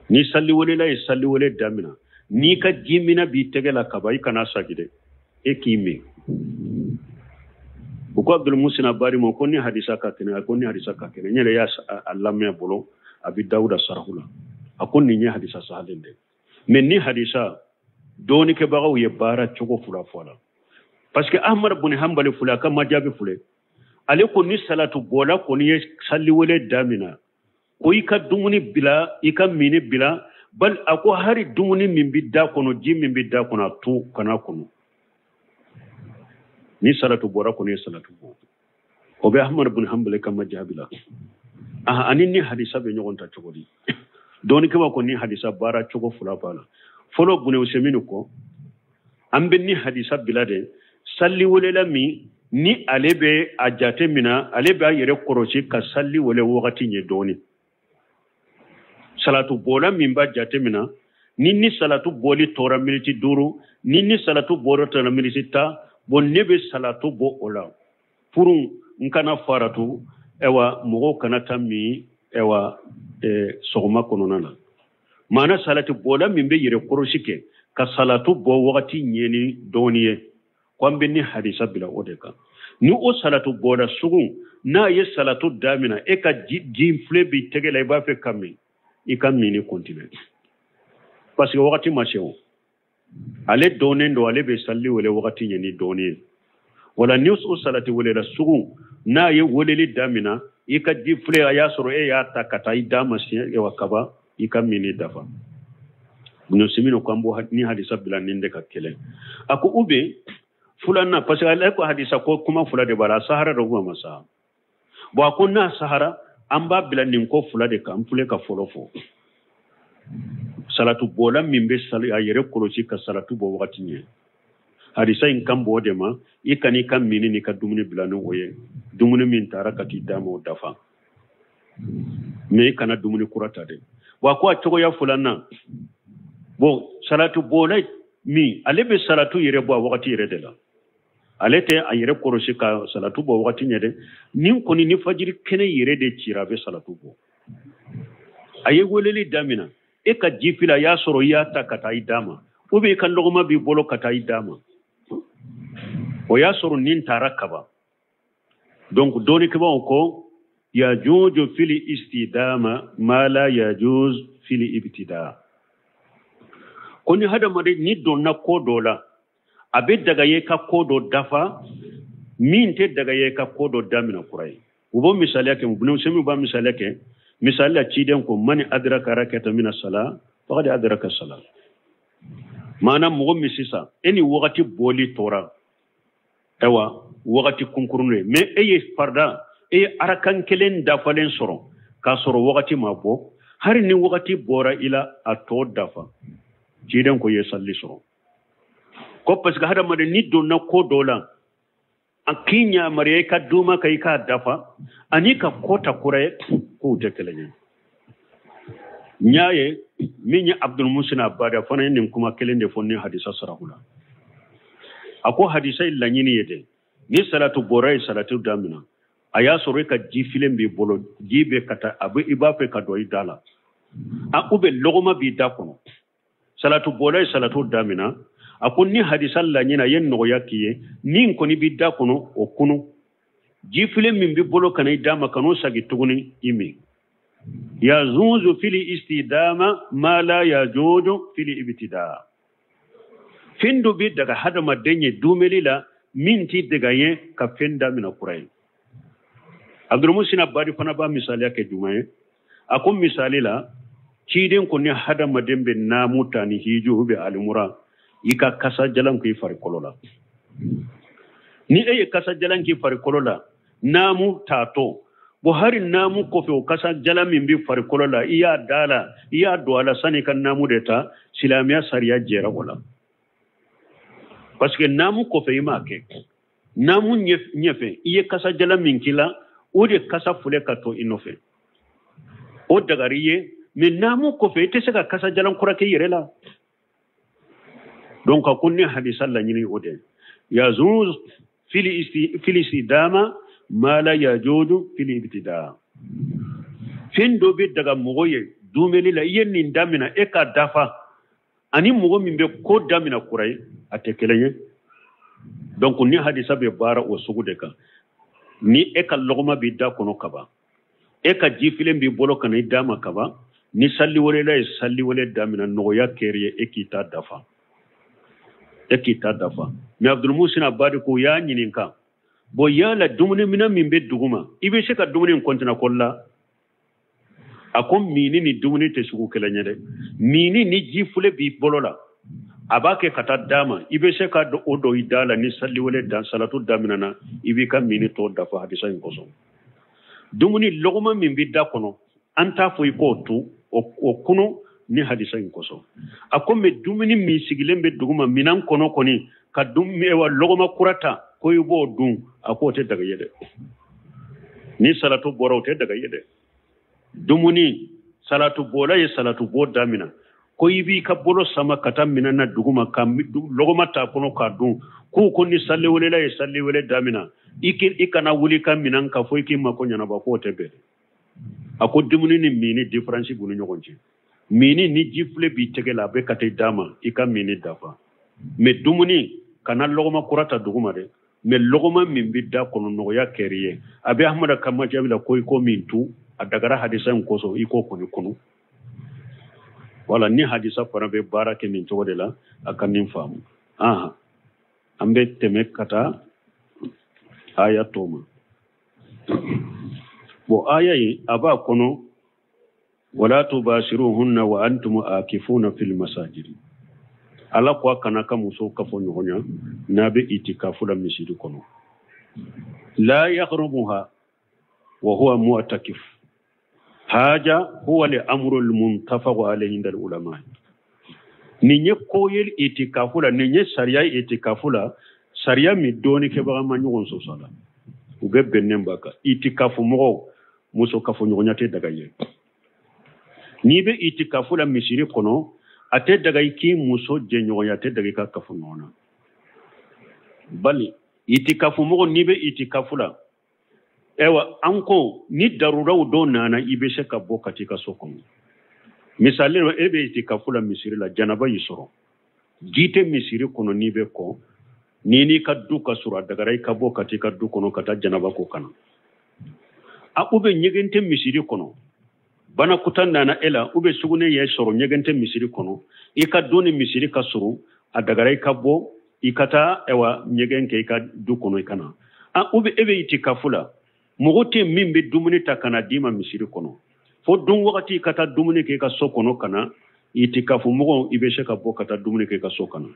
Ni salli welela ye salli wele damina, n'i ka jimina b'i tɛgɛ la kaban, i kana sagi dɛ, e k'i min. U ko Abdul Musina Bari ma ko ni hadisa ka kɛnɛ, a ko ni hadisa ka kɛnɛ. N yɛrɛ y'a lamɛn bolo Abi Dawuda sarahu la, a ko nin ye hadisa sahalen de. Mais ni hadisa dɔɔnikɛbagaw ye baara cogo fila fɔ a la, parce que Ahmad bin Hanbali filɛ, a ka majabi filɛ, ale ko ni salatu bɔla kɔni ye salliwele damina, ko i ka dumuni bila, i ka mini bila, bal a ko hari dumuni min bɛ da kɔnɔ, ji min bɛ da kɔnɔ, a to kana kɔnɔ. Ni salatu bɔra kɔni ye salatu bɔ, o bɛ Ahmad bin Hanbali ka majabi la. Ani ni hadisa bɛ ɲɔgɔn ta cogo di? Dɔɔnikɛbaw ko ni hadisa baara cogo fila b'a la. Fɔlɔ, Bune Useminu ko an bɛ ni hadisa bila de, salli welela min ni ale bɛ a jate mina, ale bɛ a yɛrɛ kɔlɔsi ka salli wele wagati ɲɛ dɔɔni. Salatu bɔla min b'a jate mina, ni salatu bɔli tora miniti 5, ni salatu bɔra tora miniti 10, bon ne bɛ salatu bɔ o la furu n kana faratu, ɛwa mɔgɔw kana taa min ɛwa sɔgɔma kɔnɔna na. Maana salatu bɔla min bɛ yɛrɛ kɔlɔsi kɛ ka salatu bɔ wagati ɲɛ ni dɔɔni ye, ko an bɛ ni hadisa bila o de kan. Ni o salatu bɔla sugu n'a ye salatu damina, e ka ji filɛ b'i tɛgɛ la, i b'a fɛ ka min, i ka minni continuer, parce que wagati ma se o. Ale dɔɔnin don, ale bɛ salli wele wagati ɲɛ ni dɔɔnin ye. Wala ni o salati welela sugu n'a ye weleli damina, i ka ji filɛ, a y'a sɔrɔ e y'a ta ka taa i d'a ma siɲɛ wa kaba, i ka minni dafa. Nusiminu ko an b'o ni hadisa bila nin de ka kɛlɛ. A ko ou bien filanan, parce que ale ko hadisa ko kuma fila de b'a la, a sahara dɔ kuma ma sa. Bon a ko n'a sahara, an b'a bila nin ko fila de kan, an filɛ ka fɔlɔ fɔ. Salatu bɔla min bɛ sali a yɛrɛ kɔlɔsi ka salatu bɔ wagati ɲɛ. Hadisa in kan bɔ o de ma, i kan'i ka minni n'i ka dumuni bila ni o ye. Dumuni min taara ka t'i d'a ma o dafa. Mais i kana dumuni kura ta dɛ. Wa ko a cogoya filanan, bon salatu bɔla min ale bɛ salatu yɛrɛ bɔ a wagati yɛrɛ de la. Ale tɛ a yɛrɛ kɔlɔsi ka salatu bɔ wagati ɲɛ dɛ. Nin kɔni ni fajiri kɛnɛ yɛrɛ de cira, a bɛ salatu bɔ. A ye weleli damina, e ka ji fila a y'a sɔrɔ i y'a ta ka taa i d'a ma, ou bien i ka lɔgɔma b'i bolo ka taa i d'a ma, o y'a sɔrɔ nin taara kaba. Donc dɔɔnikɛbaaw ko yajuju fili istidama ma la yajuz fili ibtida. Ko ni hadamaden ni donna ko dɔ la, a bɛ daga ye ka ko dɔ dafa, min tɛ daga ye ka ko dɔ damina kura ye. U b'o misaliya kɛ, Ibn Usaymin b'a misaliya kɛ. Misali la ciden ko mani adraka rakata mina sala faqad adraka sala. Maana mɔgɔ min sisan e ni wagati bɔli tora, ayiwa wagati kunkurun ye, mais e ye farida, e ye arakan kelen dafalen sɔrɔ k'a sɔrɔ wagati ma bɔ, hali ni wagati bɔra i la a tɔ dafa. Ciden ko i ye salli sɔrɔ. Ko parce que hadamaden ni donna ko dɔ la, a k'i yamaruya i ka doma kan i k'a dafa, ani ka ko ta kura ye, k'o tɛ kelen ye. N y'a ye min ye Abdul Musin Abadi, a fana ye nin kuma kelen de fɔ ni hadisa saraku la. A ko hadisa ye laɲini ye dɛ, ni salatu bɔra ye salatu damina, a y'a sɔrɔ e ka ji filen b'i bolo, ji bɛ ka taa, a bɛ i b'a fɛ ka don i da la, a ou bien lɔgɔma b'i da kɔnɔ. Salatu bɔra ye salatu damina, a ko ni hadisa laɲini a ye nɔgɔya k'i ye, ni kɔni b'i da kɔnɔ o kunu, ji filen min b'i bolo ka na i d'a ma, kan'o sagi tuguni i min. Yazuzu fili istidama ma la yajuzu fili ibtida. Fɛn dɔ bɛ daga hadamaden ye dumuni la min tɛ daga ye ka fɛn damina kura ye. Abdul Musin Abadi fana b'a misaliya kɛ jumɛn ye? A ko misali la ciden ko ni hadamaden bɛ naamu ta ni hiju bɛ alimura, i ka kasa jalan k'i farikolo la. Ni e ye kasa jalan k'i farikolo la, naamu taatɔ, bon hari naamu kɔfɛ o kasa jalan min bɛ farikolo la, i y'a da la, i y'a don a la sani i ka naamu de ta, silamɛya sariya jɛra o la. Parce que naamu kɔfɛ i m'a kɛ. Naamu ɲɛfɛ i ye kasa jalan min k'i la, o de kasa filɛ ka to i nɔfɛ. O dagari ye, mais naamu kɔfɛ i tɛ se ka kasajalan kura k'i yɛrɛ la. Donc a ko ni hadisa laɲini o de yazuz fil istidama ma la yajuzu fil ibtida. Fɛn dɔ bɛ daga mɔgɔ ye dumuni la, i ye nin damina e ka dafa, ani mɔgɔ min bɛ ko damina kura ye, a tɛ kelen ye. Donc ni hadisa bɛ baara o sugu de kan. Ni e ka lɔgɔma b'i da kɔnɔ kaban, e ka jifilen b'i bolo ka na i d'a ma kaban, ni saliwelela ye saliwele damina, nɔgɔya kɛra ye e k'i ta dafa, e k'i ta dafa. Mais Abdulmusin Abadi ko y'a ɲininka, bon yala dumuni minɛn min bɛ duguma, i bɛ se ka dumuni in kɔntina kɔli la? A ko mini ni dumuni tɛ sugu kelen ye dɛ. Mini ni ji fule b'i bolo la, a b'a kɛ ka taa d'a ma, i bɛ se ka o don i da la. Ni saliwele dan salatu daminɛna, i b'i ka mini tɔ dafa hadisa in kosɔn. Dumuni lɔgɔma min bɛ da kɔnɔ, an t'a fɔ i k'o tu o kunu ni hadisa in kosɔn. A ko mais dumuni min sigilen bɛ duguma minɛn kɔnɔ kɔni, ka lɔgɔma kura ta ko i b'o dun, a k'o tɛ daga ye dɛ. Ni salatu bɔra, o tɛ daga ye dɛ. Dumuni salatu bɔla ye salatu bɔ damina, ko i b'i ka bolo sama ka taa minɛn na duguma ka lɔgɔma t'a kɔnɔ k'a dun, k'u ko ni saliwelela ye saliwele damina, i kana wuli ka minɛn ka fɔ i k'i mako ɲɛnabɔ, k'o tɛ bɛn. A ko dumuni ni mini différence b'u ni ɲɔgɔn cɛ. Mini ni ji file b'i tɛgɛ la, a bɛ ka taa d'a ma, i ka mini dafa. Mais dumuni kana lɔgɔma kura ta duguma dɛ, mais lɔgɔma min bɛ da kɔnɔ, nɔgɔya kɛr'i ye. A bɛ Ahmada kama jaabi la ko i ko min tu a dagara hadisa in kosɔn, i k'o kɔni kunu. Wala ni hadisa fana bɛ baara kɛ nin cogo de la, a ka nin faamu. An bɛ tɛmɛ ka taa aya tɔ ma. Bon, aya in a b'a kɔnɔ wala tubashiruhunna wa antum akifuna fil masajid. Ala ko a kana ka musow kafo ɲɔgɔn ɲa n'a bɛ itikafu la misiri kɔnɔ. La yaqrabuha wa huwa mu'takif. Haja huwa li amru al muntafaq alayhi inda al ulama. Nin ye ko ye itikafu la, nin ye sariya itikafu la, sariya min dɔɔni kɛbaga ma ɲɔgɔn sɔsɔ la, u bɛ bɛnnen b'a kan. Itikafu mɔgɔw muso kafo ɲɔgɔnya tɛ daga ye. N'i bɛ itikafu la misiri kɔnɔ, a tɛ daga i k'i muso jɛɲɔgɔnya, a tɛ daga i ka kafo ɲɔgɔn na. Bali itikafu mɔgɔ, n'i bɛ itikafu la, ayiwa an ko ni daruraw dɔ nana, i bɛ se ka bɔ ka t'i ka so kɔnɔ. Misali la, e bɛ itikafu la misiri la, janaba y'i sɔrɔ, ji tɛ misiri kɔnɔ, n'i bɛ kɔ, n'i n'i ka du ka surun, a dagara i ka bɔ ka t'i ka du kɔnɔ ka taa janaba ko kana. A u bɛ ɲɛgɛn tɛ misiri kɔnɔ, banakuta nana e la, u bɛ sugunɛ yɛ sɔrɔ, ɲɛgɛn tɛ misiri kɔnɔ, i ka du ni misiri ka surun, a dagara i ka bɔ i ka taa ayiwa ɲɛgɛn kɛ i ka du kɔnɔ i ka na. A u bɛ e bɛ itikafu la, mɔgɔ tɛ min bɛ dumuni ta ka na d'i ma misiri kɔnɔ, fo don wagati i ka taa dumuni kɛ i ka so kɔnɔ ka na. Itikafu mɔgɔw, i bɛ se ka bɔ ka taa dumuni kɛ i ka so ka na.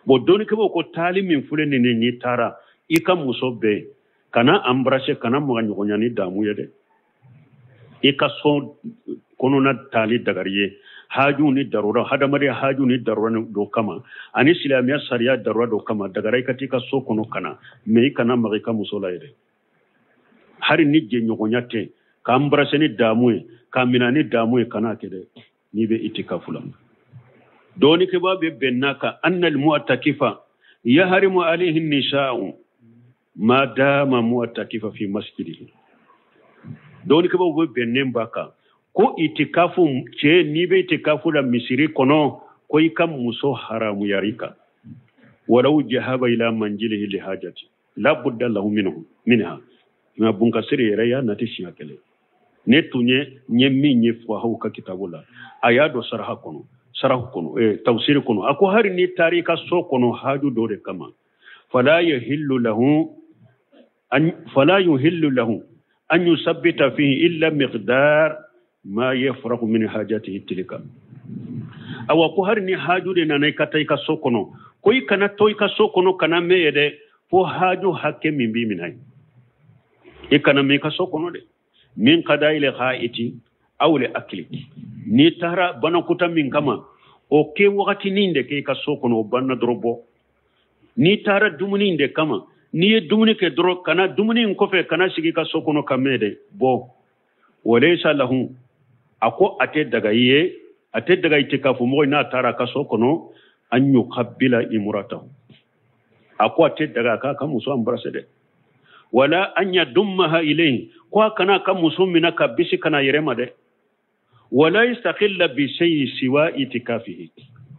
Bon, dɔnnikɛbaaw ko taali min filɛ nin ye, n'i taara i ka muso bɛɛ kana embrasser, kana maga ɲɔgɔnya ni damu ye dɛ. I ka so kɔnɔna taali dagari ye haju ni darura, hadamadenya haju ni darura dɔ kama, ani silamɛya sariya darura dɔ kama, dagara i ka t'i ka so kɔnɔ ka na, mais i kana maga i ka muso la yɛrɛ. Hali ni jɛɲɔgɔnya tɛ, ka embrasser ni damu ye, ka minɛ ni damu ye, kana kɛ dɛ n'i bɛ itikafu la. Dɔnnikɛbaa bɛ bɛn n'a kan anna al-mu'takifa yahrimu alayhi nisa'u ma dama mu'takifa fi masjidihi. Dɔnnikɛbaaw bɛ bɛnnen b'a kan ko itikafu cɛ, n'i bɛ itikafu la misiri kɔnɔ, ko i ka muso haramuyara i kan. Walaw jahaba ila manjilihi li hajati la budda lahu minhu minha. Nka bunkasiri yɛrɛ y'a nati siɲɛ kelen. Ne tun ye n ye min ye fuqahaw ka kitabu la, a y'a dɔn saraha kɔnɔ, sarahu kɔnɔ, tafsiri kɔnɔ, a ko hali n'i taara i ka so kɔnɔ haju dɔ de kama, fala yahillu lahu an fala yuhillu lahu an yusabbita fihi illa miqdar ma yafrahu min hajatihi tilka. Awa ko hali ni haju de nana i ka taa i ka so kɔnɔ, ko i kana to i ka so kɔnɔ kana mɛn ye dɛ, fo haju hakɛ min b'i minɛ, i kana mɛn i ka so kɔnɔ dɛ. Min qada'il gha'iti aw li akli, n'i taara banakuta min kama, o kɛ wagatinin de kɛ i ka so kɔnɔ, o banna dɔrɔn bɔ. N'i taara dumuni de kama, n'i ye dumuni kɛ dɔrɔn, kana dumuni in kɔfɛ kana sigi i ka so kɔnɔ ka mɛn dɛ, bɔ. Walaysa lahu A ko a tɛ daga i ye, a tɛ daga itikafu mɔgɔ n'a taara a ka so kɔnɔ, an yuqabbila imratahu. A ko a tɛ daga k'a ka muso embrasser dɛ. Wala an yadummaha ilayhi, ko a kana ka muso minɛ ka bisi kana yɛrɛ ma dɛ. Wala yastaqilla bi shay'in siwa itikafihi,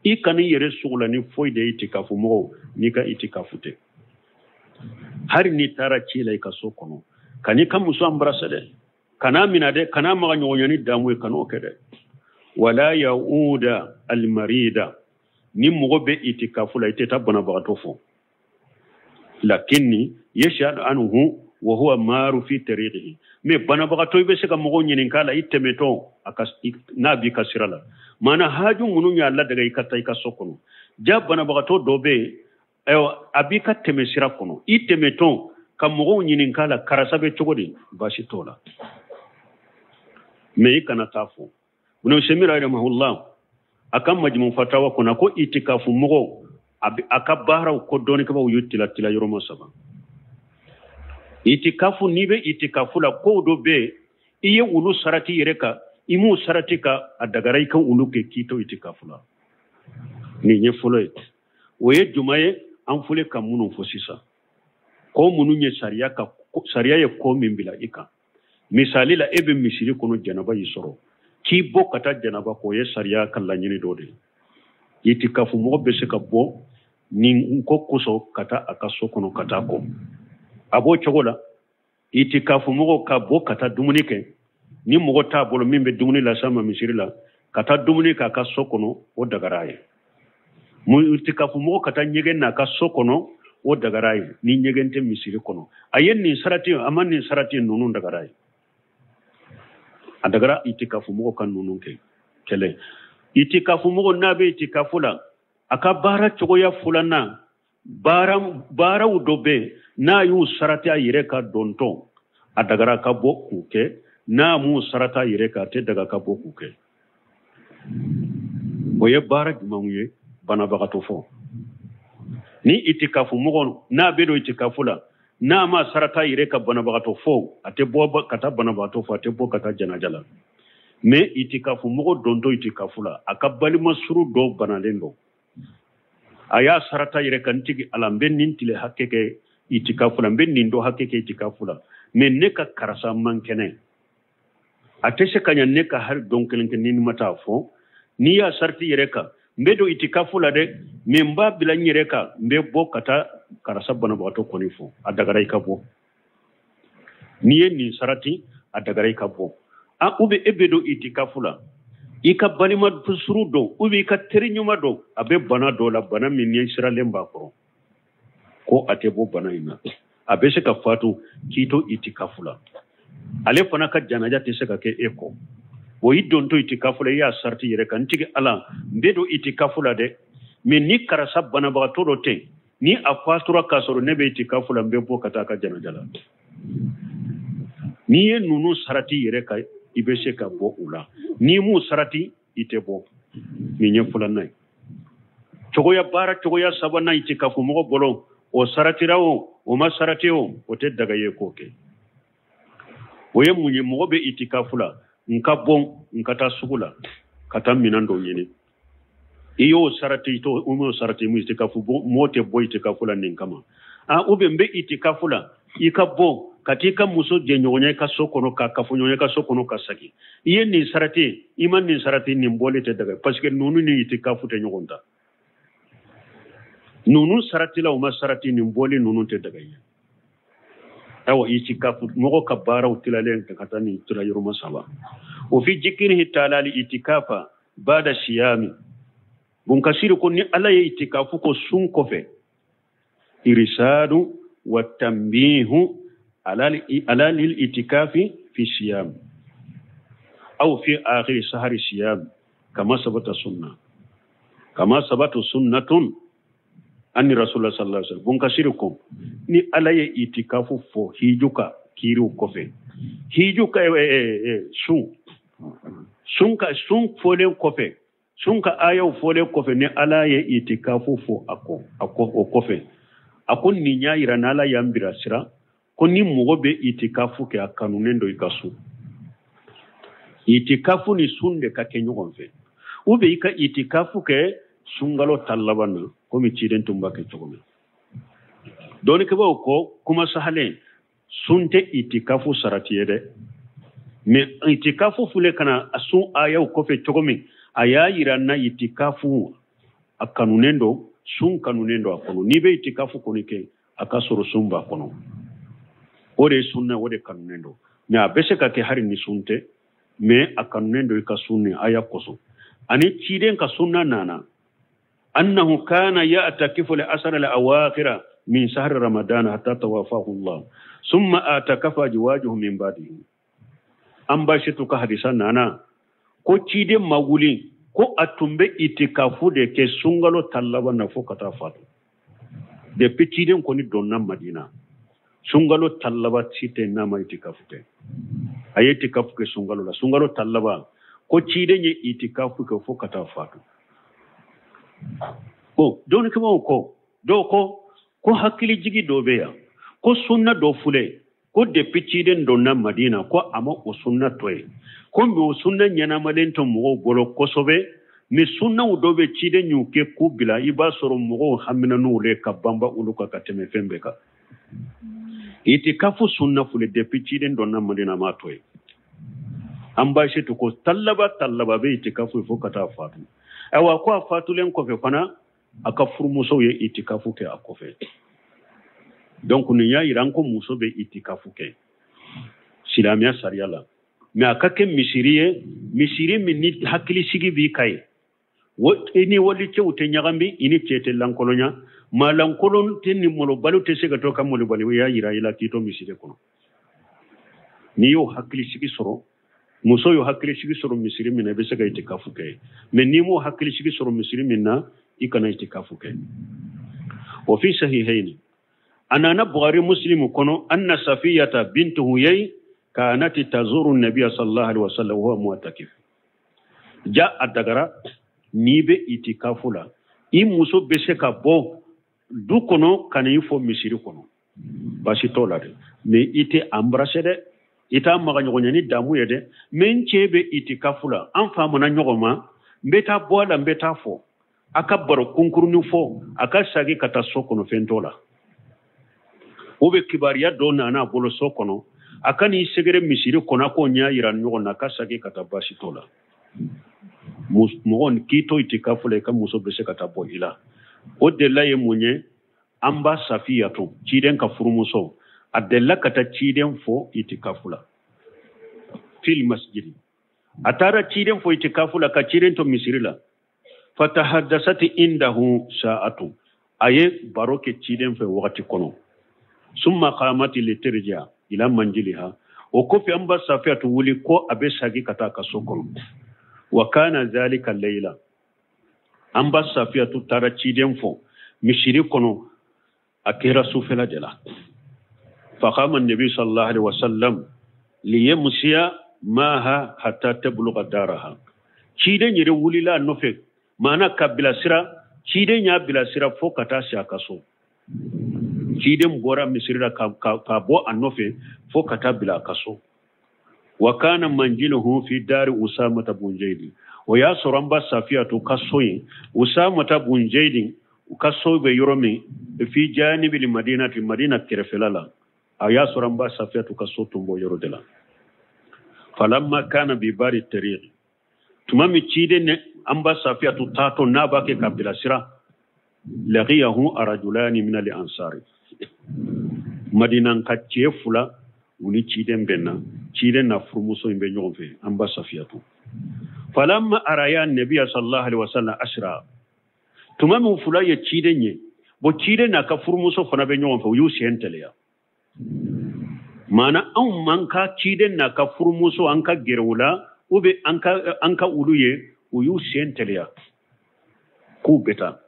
i kana i yɛrɛ sugula ni foyi de ye itikafu mɔgɔw n'i ka itikafu tɛ. Hali n'i taara ci la i ka so kɔnɔ, kan'i ka muso embrasser dɛ, kana minɛ dɛ, kana maga ɲɔgɔnya ni damu ye, kan'o kɛ dɛ. Wala yauda almarida, ni mɔgɔ bɛ itikafu la i tɛ taa banabagatɔ fɔ. Lakinni yashhadu anhu wa huwa maru fi tariqihi, mais banabagatɔ i bɛ se ka mɔgɔw ɲininka la i tɛmɛtɔ a ka n'a b'i ka sira la. Maana haju minnu y'a ladaga i ka taa i ka so kɔnɔ, ja banabagatɔ dɔ bɛ yen, ayiwa a b'i ka tɛmɛ sira kɔnɔ, i tɛmɛtɔ ka mɔgɔw ɲininka la karisa bɛ cogo di, baasi t'o la, mais i kana taa fɔ. Ibn Usaymin rahimahullah a ka majmu fatawa kɔnɔ ko itikafu mɔgɔw a ka baaraw ko dɔnnikɛbaaw y'u tila tila yɔrɔ ma saba. Itikafu, n'i bɛ itikafu la, kow dɔ bɛ yen i ye olu sarati yɛrɛ kan, i m'u sarati ka a dagara i ka olu kɛ k'i to itikafu la. Nin ye fɔlɔ ye. O ye jumɛn ye? An fɔlen ka minnu fɔ sisan, ko minnu ye sariya ka sariya ye ko min bila i kan. Misali la, e bɛ misiri kɔnɔ, janaba y'i sɔrɔ, k'i bɔ ka taa janaba kɔ, o ye sariya ka laɲini dɔ de ye. Itikafu mɔgɔ bɛ se ka bɔ nin ko kosɔn ka taa a ka so kɔnɔ ka taa kɔ. A b'o cogo la, itikafu mɔgɔ ka bɔ ka taa dumuni kɛ, ni mɔgɔ t'a bolo min bɛ dumuni las'a ma misiri la, ka taa dumuni k'a ka so kɔnɔ, o dagara a ye. Itikafu mɔgɔ ka taa ɲɛgɛn n'a ka so kɔnɔ, o dagara a ye, ni ɲɛgɛn tɛ misiri kɔnɔ. A ye nin sarati, a ma nin sarati ninnu dagara a ye. A dagara itikafu mɔgɔ ka ninnu kɛ. Kɛlɛ itikafu mɔgɔ n'a bɛ itikafu la, a ka baara cogoya filanan, baaraw dɔ bɛ yen n'a y'u sarati a yɛrɛ ka dɔntɔn, a dagara ka bɔ k'u kɛ. N'a m'u sarata a yɛrɛ kan, a tɛ daga ka bɔ k'u kɛ. O ye baara jumɛnw ye? Banabagatɔ fɔ. Ni itikafu mɔgɔ n'a bɛ don itikafu la, n'a ma sarata a yɛrɛ ka banabagatɔ fɔ, a tɛ bɔ ka taa banabagatɔ fɔ, a tɛ bɔ ka taa janaja la. Mais itikafu mɔgɔ dontɔ itikafu la, a ka balima suru dɔ banalen don, a y'a sarata yɛrɛ kan, n tigi ala, n bɛ nin tile hakɛ kɛ itikafu la, n bɛ nin dɔ hakɛ kɛ itikafu la, mais ne ka karisa man kɛnɛ, a tɛ se ka ɲa ne ka hali don kelen kɛ ni ma taa fɔ. N'i y'a sarati yɛrɛ kan, n bɛ don itikafu la dɛ, mais n b'a bila n yɛrɛ kan, n bɛ bɔ ka taa karisa banabagatɔ kɔni fɔ, a dagara i ka bɔ. N'i ye nin sarati, a dagara i ka bɔ. A ou bien e bɛ don itikafu la, i ka balima suru dɔn, ou bien i ka teri ɲuman dɔn, a bɛ bana dɔ la, bana min ni siralen b'a kɔrɔ ko a tɛ bɔ bana in na, a bɛ se ka fatu k'i to itikafu la, ale fana ka janaja tɛ se ka kɛ e kɔ. O i dontɔ itikafu la, i y'a sarati yɛrɛ kan, n tigi ala, n bɛ don itikafu la dɛ, mais ni karisa banabagatɔ dɔ tɛ, ni a fatura k'a sɔrɔ ne bɛ itikafu la, n bɛ bɔ ka taa a ka janaja la. N'i ye ninnu sarati yɛrɛ kan, i bɛ se ka bɔ u la. N'i m'u sarati, i tɛ bɔ. Nin ye filanan ye. Cogoya baara cogoya sabanan itikafu mɔgɔ bolo, o saratira o, o ma sarati o, o tɛ daga ye k'o kɛ. O ye mun ye? Mɔgɔ bɛ itikafu la, n ka bɔ n ka taa sugu la ka taa minɛn dɔ ɲini, i y'o sarati, i t'o, o m'o sarati, mun itikafu bɔ, mɔgɔ tɛ bɔ itikafu la nin kama. A ou bien n bɛ itikafu la, i ka bɔ ka t'i ka muso jɛɲɔgɔnya i ka so kɔnɔ, ka kafoɲɔgɔnya i ka so kɔnɔ ka segin, i ye nin sarati, i ma nin sarati, nin bɔli tɛ daga, parce que ninnu ni itikafu tɛ ɲɔgɔn ta. Ninnu saratila u ma sarati, nin bɔli ninnu tɛ daga ye. Ayiwa, itikafu mɔgɔ ka baaraw tilalen ka taa nin tila yɔrɔma saba. O fi jikirihi taalali itikafa bada siyami. Bunkasiri ko ni ala ye itikafu ko sun kɔfɛ, irisadu wa tanbihu ala lil itikafi fi siyam aw fi akhir sahari siyam, kama sabata sunna, kama sabata sunnatun anni rasulullah sallallahu alaihi wasallam. Bunkasiri ko ni ala ye itikafu fo hijuka kiriw kɔfɛ, hijuka sun ka sun fɔlen kɔfɛ, sun ka ayaw fɔlen kɔfɛ, ni ala ye itikafu fo a kɔ, a kɔ o kɔfɛ, a ko nin y'a yira n'ala y'an bilasira ko ni mɔgɔ bɛ itikafu kɛ, a kanunen don i ka sun. Itikafu ni sun de ka kɛ ɲɔgɔn fɛ, ou bien i ka itikafu kɛ sunkalo ta laban na, komi ciden tun b'a kɛ cogo min. Dɔnnikɛbaaw ko kuma sahalen, sun tɛ itikafu sarati ye dɛ, mais itikafu filɛ ka na sun ayaw kɔfɛ cogo min, a y'a yira n na itikafu a kanunen don, sun kanunen don a kɔnɔ. N'i bɛ itikafu kɔni kɛ, a ka sɔrɔ sun b'a kɔnɔ. O de ye sunna, o de kanunen don. Mais a bɛ se ka kɛ hali ni sun tɛ, mais a kanunen don i ka sun ni aya kosɔn. Ani ciden ka sunna nana annahu kana ya'takifu li asr al awakhira min shahr ramadan hatta tawafahu Allah summa atakafa azwajuhu min ba'dihi. An ba shi ka hadisa nana ko ciden ma wuli ko a tun bɛ itikafu de kɛ sunkalo ta laban na fo ka taa fatu. Depuis ciden kɔni donna Madina, sunkalo ta laban si tɛ n'a ma itikafu kɛ. A ye itikafu kɛ sunkalo la, sunkalo ta laban ko ciden ye itikafu kɛ fo ka taa fatu. Bon, dɔnnikɛbaaw ko dɔw ko ko hakilijigi dɔ bɛ yan, ko sunna dɔ filɛ, ko depuis ciden donna Madina ko a ma o sunna to yen, ko mais o sunna ɲɛnamalen tɛ mɔgɔw bolo kosɛbɛ, mais sunnaw dɔ bɛ ciden y'u kɛ k'u bila, i b'a sɔrɔ mɔgɔw hamina n'u ye ka banba olu kan ka tɛmɛ fɛn bɛɛ kan. Itikafu sunna filɛ, depuis ciden donna Madina a m'a to yen. An b'a se to ko talaba talaba bɛ itikafu fo ka taa fatu. Ayiwa, ko a fatulen kɔfɛ fana, a ka furumusow ye itikafu kɛ a kɔfɛ. Donc nin y'a yira an ko muso bɛ itikafu kɛ silamɛya sariya la, mais a ka kɛ misiri ye, misiri min ni hakilisigi b'i ka ye, i ni walicɛw tɛ ɲagami, i ni cɛ tɛ lankolonya, maa lankolon tɛ ni molobaliw tɛ se ka to ka molobaliya yira i la k'i to misiri kɔnɔ. N'i y'o hakilisigi sɔrɔ, muso y'o hakilisigi sɔrɔ misiri min na, i bɛ se ka itikafu kɛ. Mais n'i m'o hakilisigi sɔrɔ misiri min na, i kana itikafu kɛ. Wa fi sahihaini, a nana Bukhari Muslim kɔnɔ, anna Safiyata bintu Huyay kanat tazuru nabiya sallallahu alaihi wasallam wa huwa mu'takif. Ja a dagara n'i bɛ itikafu la, i muso bɛ se ka bɔ du kɔnɔ ka n'i fɔ misiri kɔnɔ, baasi t'o la dɛ, mais i tɛ embrasser dɛ, i t'a maga ɲɔgɔn ɲɛ ni damu ye dɛ. Mais n cɛ bɛ itikafu la, an faamuna ɲɔgɔn ma, n bɛ taa bɔ a la, n bɛ taa fɔ a ka baro kunkurunin fɔ, a ka segin ka taa so kɔnɔ, fɛn t'o la. O bɛ kibaruya dɔ nana a bolo so kɔnɔ, a ka n'i sɛgɛrɛ misiri kɔnɔ, a k'o ɲɛ yira ɲɔgɔn na, a ka segin ka taa, baasi t'o la. Mɔgɔ k'i to itikafu la, i ka muso bɛ se ka taa bɔ i la. O delila ye mun ye? An ba Safiyatu, ciden ka furumuso, a delila ka taa ciden fo itikafu la fil masjidi. A taara ciden fo itikafu la ka ciden to misiri la. Fatahaddasati indahu sa'atu, a ye baro kɛ ciden fɛ wagati kɔnɔ. Summa qamati litirja ila manjiliha, o kɔfɛ an ba Safiyatu wuli ko a bɛ segin ka taa ka so kɔnɔ. Wa kana zalika layla, an ba Safiyatu taara ciden fo misiri kɔnɔ, a kɛra sufɛla de la. Faqama nabi sallallahu alaihi wasallam liyamsiya maha hatta tablugha daraha. Ciden yɛrɛ wulila a nɔfɛ, maana ka bilasira, ciden y'a bilasira fo ka taa se a ka so. Ciden bɔra misiri la ka bɔ a nɔfɛ fo ka taa bila a ka so. Wa kana manjiluhu fi dari Usamata bun Zaidi, o y'a sɔrɔ an ba Safiyatu ka so yen, Usamata bun Zaidi u ka so bɛ yɔrɔ min, fi janibil madinati, Madina kɛrɛfɛla la, a y'a sɔrɔ an ba Safiyatu ka so tun b'o yɔrɔ de la. Falamma kana bi bari tariq, tuma min ciden ni an ba Safiyatu taatɔ n'a b'a kɛ ka bilasira, laqiyahu arajulani min al ansari, Madinan ka cɛ fila u ni ciden bɛnna, ciden na furumuso in bɛ ɲɔgɔn fɛ, an ba Safiyatu. Falamma araya nabiya sallallahu alaihi wasallam asra, tuma min fila ye ciden ye, bon ciden n'a ka furumuso fana bɛ ɲɔgɔn fɛ, u y'u sen teliya. Maana anw man ka ciden n'a ka furumuso an ka gɛrɛ u la, ou bien an ka olu ye, u y'u sen teliya k'u bɛ taa.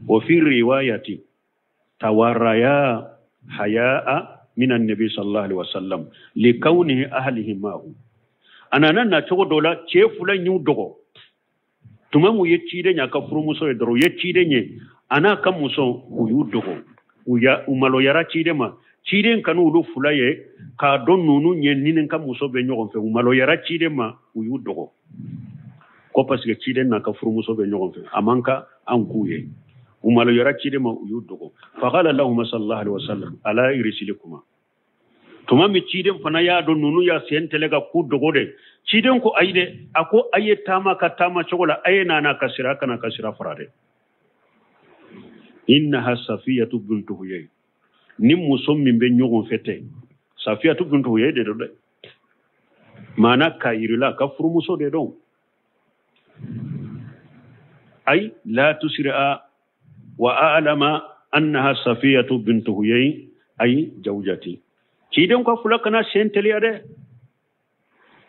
Wa fi riwayati tawaraya hayaa min annabi sallallahu alaihi wasallam li kaunihi ahlihi ma'ahu. A nana na cogo dɔ la, cɛ fila y'u dogo. Tuma min u ye ciden ye, a ka furumuso ye dɔrɔn, u ye ciden ye a n'a ka muso, u y'u dogo, u maloyara ciden ma. Ciden kanu olu fila ye, K'a dɔn ninnu ye ni ka muso bɛ ɲɔgɔn fɛ, u maloyara ciden ma, u y'u dogo ko parce que ciden n'a ka furumuso bɛ ɲɔgɔn fɛ, a man kan an k'u ye. U maloyara ciden ma, u y'u dogo. Faqala lahuma sallallahu alaihi wasallam ala irsilikuma. Tuma min ciden fana y'a dɔn ninnu y'a sen tɛlɛ ka k'u dogo de, ciden ko ayi dɛ, a ko a ye taama ka taama cogo la, a ye nana ka sira kana ka sira fara dɛ. Innaha safiyatu bintu huyay, ni muso min bɛ ɲɔgɔn fɛ tɛ, safiyatu bintu huyay de don dɛ, maana k'a yirila ka furumuso de don. Ay la tusri'a wa a'lama annaha safiyatu bintu huyay ay zawjati. Ciden ko fula kana sen teliya dɛ,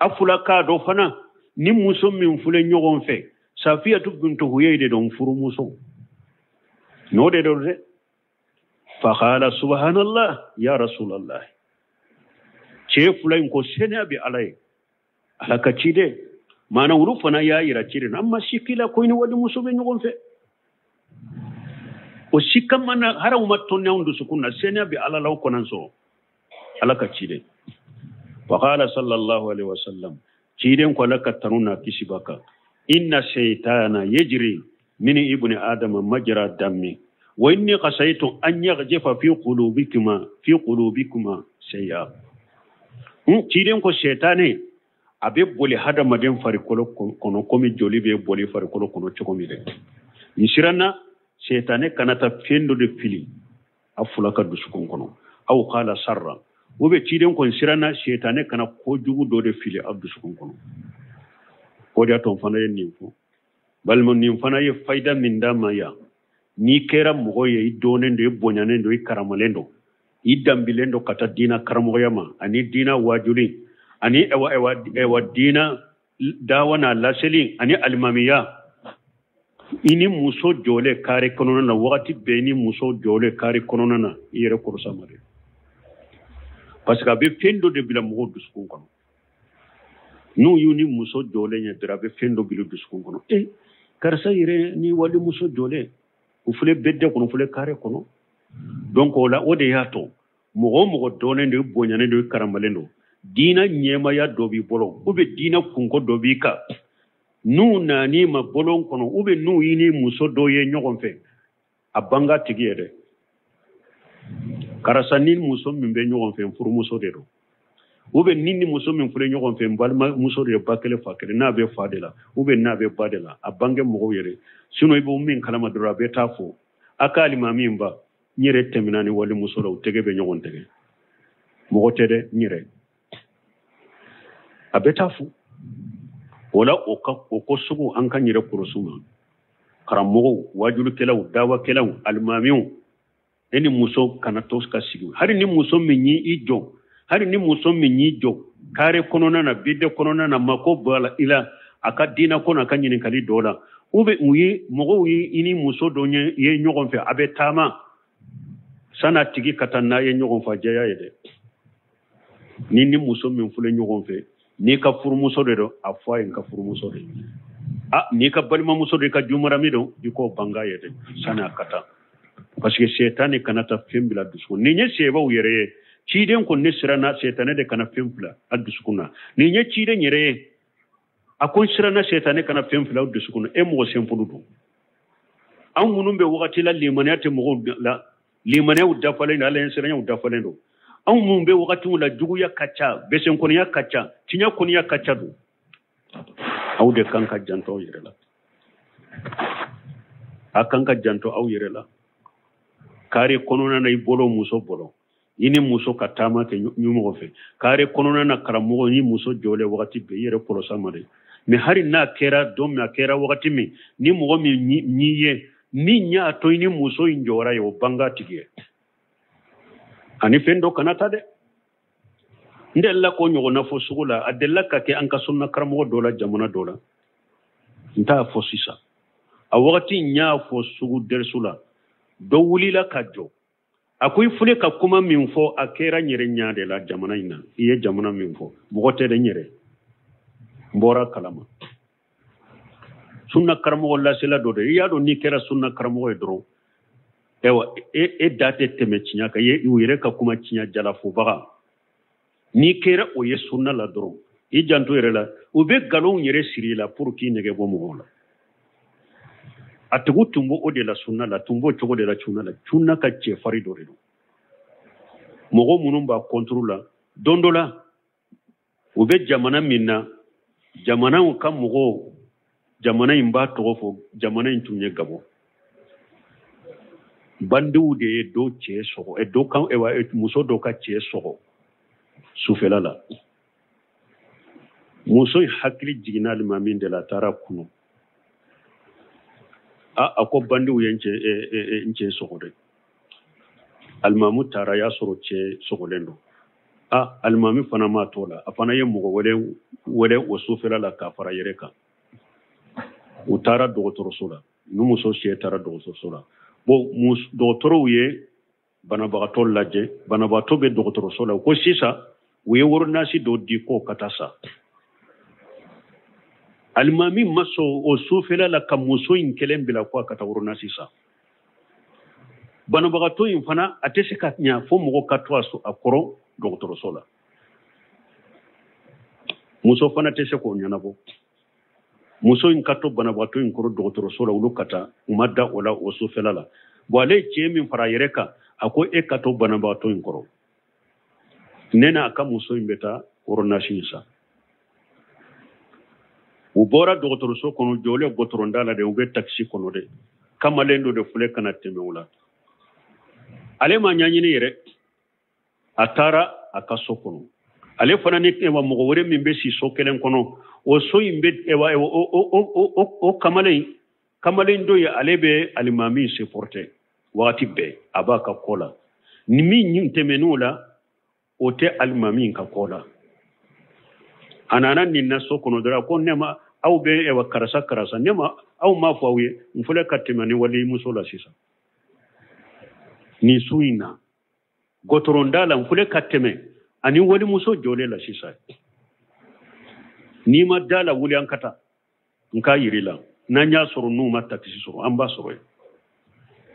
a fula k'a dɔn fana ni muso min filɛ ɲɔgɔn fɛ, safiyatu bintu huyay de don, furumuso n'o de don dɛ. Faqala subhanallah ya rasulallah, cɛ fula in ko seniya bɛ ala ye, ala ka ciden. Maana olu fana y'a yira ciden na, an ma si k'i la ko i ni walimuso bɛ ɲɔgɔn fɛ. O si kama na haraw ma tɔnni anw dusukun na, seniya bɛ ala la o kɔnɔ sɔrɔ ala ka ciden. Faqala sallallahu alaihi wasallam, ciden ko ala ka tanu n'a kisi b'a kan, inna shaytana yajri min ibni adama majra dammi wa inni khashaytu an yaghjifa fi qulubikuma shay'a. Ciden ko shaytane a bɛ boli hadamaden farikolo kɔnɔ komi joli bɛ boli farikolo kɔnɔ cogo min dɛ. N siranna shaytane kana taa fɛn dɔ de fili a fula ka dusukun kɔnɔ. Aw qala sarra, o bɛ ciden ko n siranna shaytane kana kojugu dɔ de fili a dusukun kɔnɔ. O de y'a to n fana ye nin fɔ. Balima, nin fana ye fayida min d'a ma yan. N'i kɛra mɔgɔ ye, i dɔnnen don, i bonyanen don, i karamalen don, i danbilen don ka taa diina karamɔgɔya ma ani diina wajuli ani ɛwa diina dawa n'a laseli ani alimamiya, i ni muso jɔlen kare kɔnɔna na wagati bɛɛ, i ni muso jɔlen kare kɔnɔna na, i yɛrɛ kɔrɔsa ma dɛ, parce que a bɛ fɛn dɔ de bila mɔgɔw dusukun kɔnɔ. N'u y'u ni muso jɔlen ye dɔrɔn, a bɛ fɛn dɔ bila dusukun kɔnɔ. Karisa yɛrɛ ni walimuso jɔlen, u filɛ bɛɛ kɔnɔ, u filɛ kare kɔnɔ. Donc o la, o de y'a to mɔgɔ o mɔgɔ dɔnnen don, i bonyanen don, i karamalen don, diina ɲɛmaya dɔ b'i bolo ou bien diina kunko dɔ b'i kan, n'u nan'i ma bolon kɔnɔ ou bien n'u y'i ni muso dɔ ye ɲɔgɔn fɛ, a banga tigi ye dɛ, karisa ni muso min bɛ ɲɔgɔn fɛ, n furumuso de don, ou bien ni muso min filɛ ɲɔgɔn fɛ, n balimamuso de ye, ba kelen fa kelen, n'a bɛ fa de la ou bien n'a bɛ ba de la, a bange mɔgɔw yɛrɛ. Sinon i b'o min kalama dɔrɔn, a bɛ taa fɔ a ka alimami ba, n yɛrɛ tɛmɛna ni walimuso la, u tɛgɛ bɛ ɲɔgɔn tɛgɛ, mɔgɔ tɛ dɛ, n yɛrɛ. A bɛ taa fo o la, o ko sugu an ka yɛrɛ kɔlɔsi ma. Karamɔgɔw, wajulikɛlaw, dawakɛlaw, alimamiw, e ni muso kana to ka sigi. Hali ni muso min y'i jɔ, hali ni muso min y'i jɔ kare kɔnɔna na, bide kɔnɔna na, mako b'a la i la, a ka diinɛ ko n'a ka ɲininkali dɔ la, ou bien u ye mɔgɔw ye i ni muso dɔ ye ɲɔgɔn fɛ, a bɛ taama san'a tigi ka taa n'a ye ɲɔgɔn fɛ, a jɛya ye dɛ. Ni muso min filɛ ɲɔgɔn fɛ, n'i ka furumuso de don, a fɔ a ye n ka furumuso de. A n'i ka balimamuso de, i ka jumarami don, i k'o banga ye dɛ sani a ka taa. Parce que shetani kana taa fɛn bila dusukun. Nin ye sebaw yɛrɛ ye, ciden ko ne siranna shetani de kana fɛn bila a dusukun na. Nin ye ciden yɛrɛ ye, a ko n siranna shetani kana fɛn bila aw dusukun na. E mɔgɔ senfulu don. Anw minnu bɛ wagati la, limaniya tɛ mɔgɔw la, limaniyaw dafalen don, ala ye siranyaw dafalen don. Anw minnu bɛ wagatiw la, juguya ka ca, besenkɔniya ka ca, tiɲɛ kɔniya ka ca don. Aw de kan ka janto aw yɛrɛ la. A kan ka janto aw yɛrɛ la. Kare kɔnɔna na, i bolo muso bolo, i ni muso ka taama kɛ ɲɔgɔn fɛ. Kare kɔnɔna na, karamɔgɔ ni muso jɔlen wagati bɛɛ, i yɛrɛ kɔlɔsi a ma dɛ. Mais hali n'a kɛra don min, a kɛra wagati min, ni mɔgɔ min y'i ye min y'a to i ni muso in jɔra ye, o banga tigi ye. Ani fɛn dɔ kana taa dɛ. N delila k'o ɲɔgɔnna fɔ sugu la, a delila ka kɛ an ka sunna karamɔgɔ dɔ la jamana dɔ la. N t'a fɔ sisan. A wagati n y'a fɔ sugu dɛrisu la, dɔ wulila ka jɔ. A ko i filɛ ka kuma min fɔ, a kɛra n yɛrɛ ɲɛ de la jamana in na. I ye jamana min fɔ, mɔgɔ tɛ dɛ, n yɛrɛ. N bɔra kalama. Sunna karamɔgɔ lasela dɔ de, i y'a dɔn n'i kɛra sunna karamɔgɔ ye dɔrɔn, ewa e da tɛ tɛmɛ tiɲɛ kan, u yɛrɛ ka kuma tiɲɛ jalafobaga. N'i kɛra o ye sunna la dɔrɔn i janto yɛrɛ la, u bɛ nkalonw yɛrɛ siri i la pour k'i nege bɔ mɔgɔw la. A tigiw tun b'o de la sunna la, tun b'o cogo de la sunna la. Sunna ka cɛfarin dɔ de don. Mɔgɔ minnu b'a contre la, don dɔ la u bɛ jamana min na, jamanaw ka mɔgɔw, jamana in b'a tɔgɔ fɔ, jamana in tun ye Gabon. Bandiw de ye dɔ cɛ sɔgɔ, dɔ kan, muso dɔ ka cɛ sɔgɔ sufɛla la. Muso in hakili jiginna alimami de la, a taara kunu. A ko bandiw ye n cɛ sɔgɔ dɛ. Alimamu taara, y'a sɔrɔ cɛ sɔgɔlen don. Alimami fana ma t'o la, a fana ye mɔgɔ wɛrɛ wele o sufɛla la k'a fara yɛrɛ kan. U taara dɔgɔtɔrɔso la, ni muso cɛ taara dɔgɔtɔrɔso la. Bon, dɔgɔtɔrɔw ye banabagatɔ lajɛ, banabagatɔ bɛ dɔgɔtɔrɔso la. Ko sisan u ye ordonnance dɔ di ko ka taa sa. Alimami ma sɔn o sufɛla la ka muso in kelen bila ko a ka taa ordonnance san. Banabagatɔ in fana a tɛ se ka ɲa fo mɔgɔ ka to a kɔrɔ dɔgɔtɔrɔso la. Muso fana tɛ se k'o ɲɛnabɔ. Muso in ka to banabagatɔ in kɔrɔ dɔgɔtɔrɔso la, olu ka taa, u ma da o la o sufɛla la. Bon, ale ye cɛ min fara a yɛrɛ kan, a ko e ka to banabagatɔ in kɔrɔ, ne n'a ka muso in bɛ taa ordonnance in san. U bɔra dɔgɔtɔrɔso kɔnɔ, jɔlen gɔtɔrɔnda la de, u bɛ takisi kɔnɔ de. Kamalen dɔ de filɛ ka na tɛmɛ o la. Ale ma ɲɛɲini yɛrɛ, a taara a ka so kɔnɔ. Ale fana ni mɔgɔ wɛrɛ min bɛ si so kelen kɔnɔ, o so in bɛ o kamalen dɔ ye, ale bɛ alimami supporter wagati bɛɛ, a b'a ka ko la. Ni min tɛmɛn'o la, o tɛ alimami ka ko la. A nana nin na so kɔnɔ dɔrɔn, ko ne ma aw bɛ karisa karisa, ne ma aw m'a fɔ aw ye, n filɛ ka tɛmɛ ni walimuso la sisan. Nin su in na, gɔtɔrɔnda la, n filɛ ka tɛmɛ ani walimuso jɔlen la sisan. N'i ma da la, wuli an ka taa. N k'a yir'i la, n'an y'a sɔrɔ n'u ma takisi sɔrɔ, an b'a sɔrɔ yen.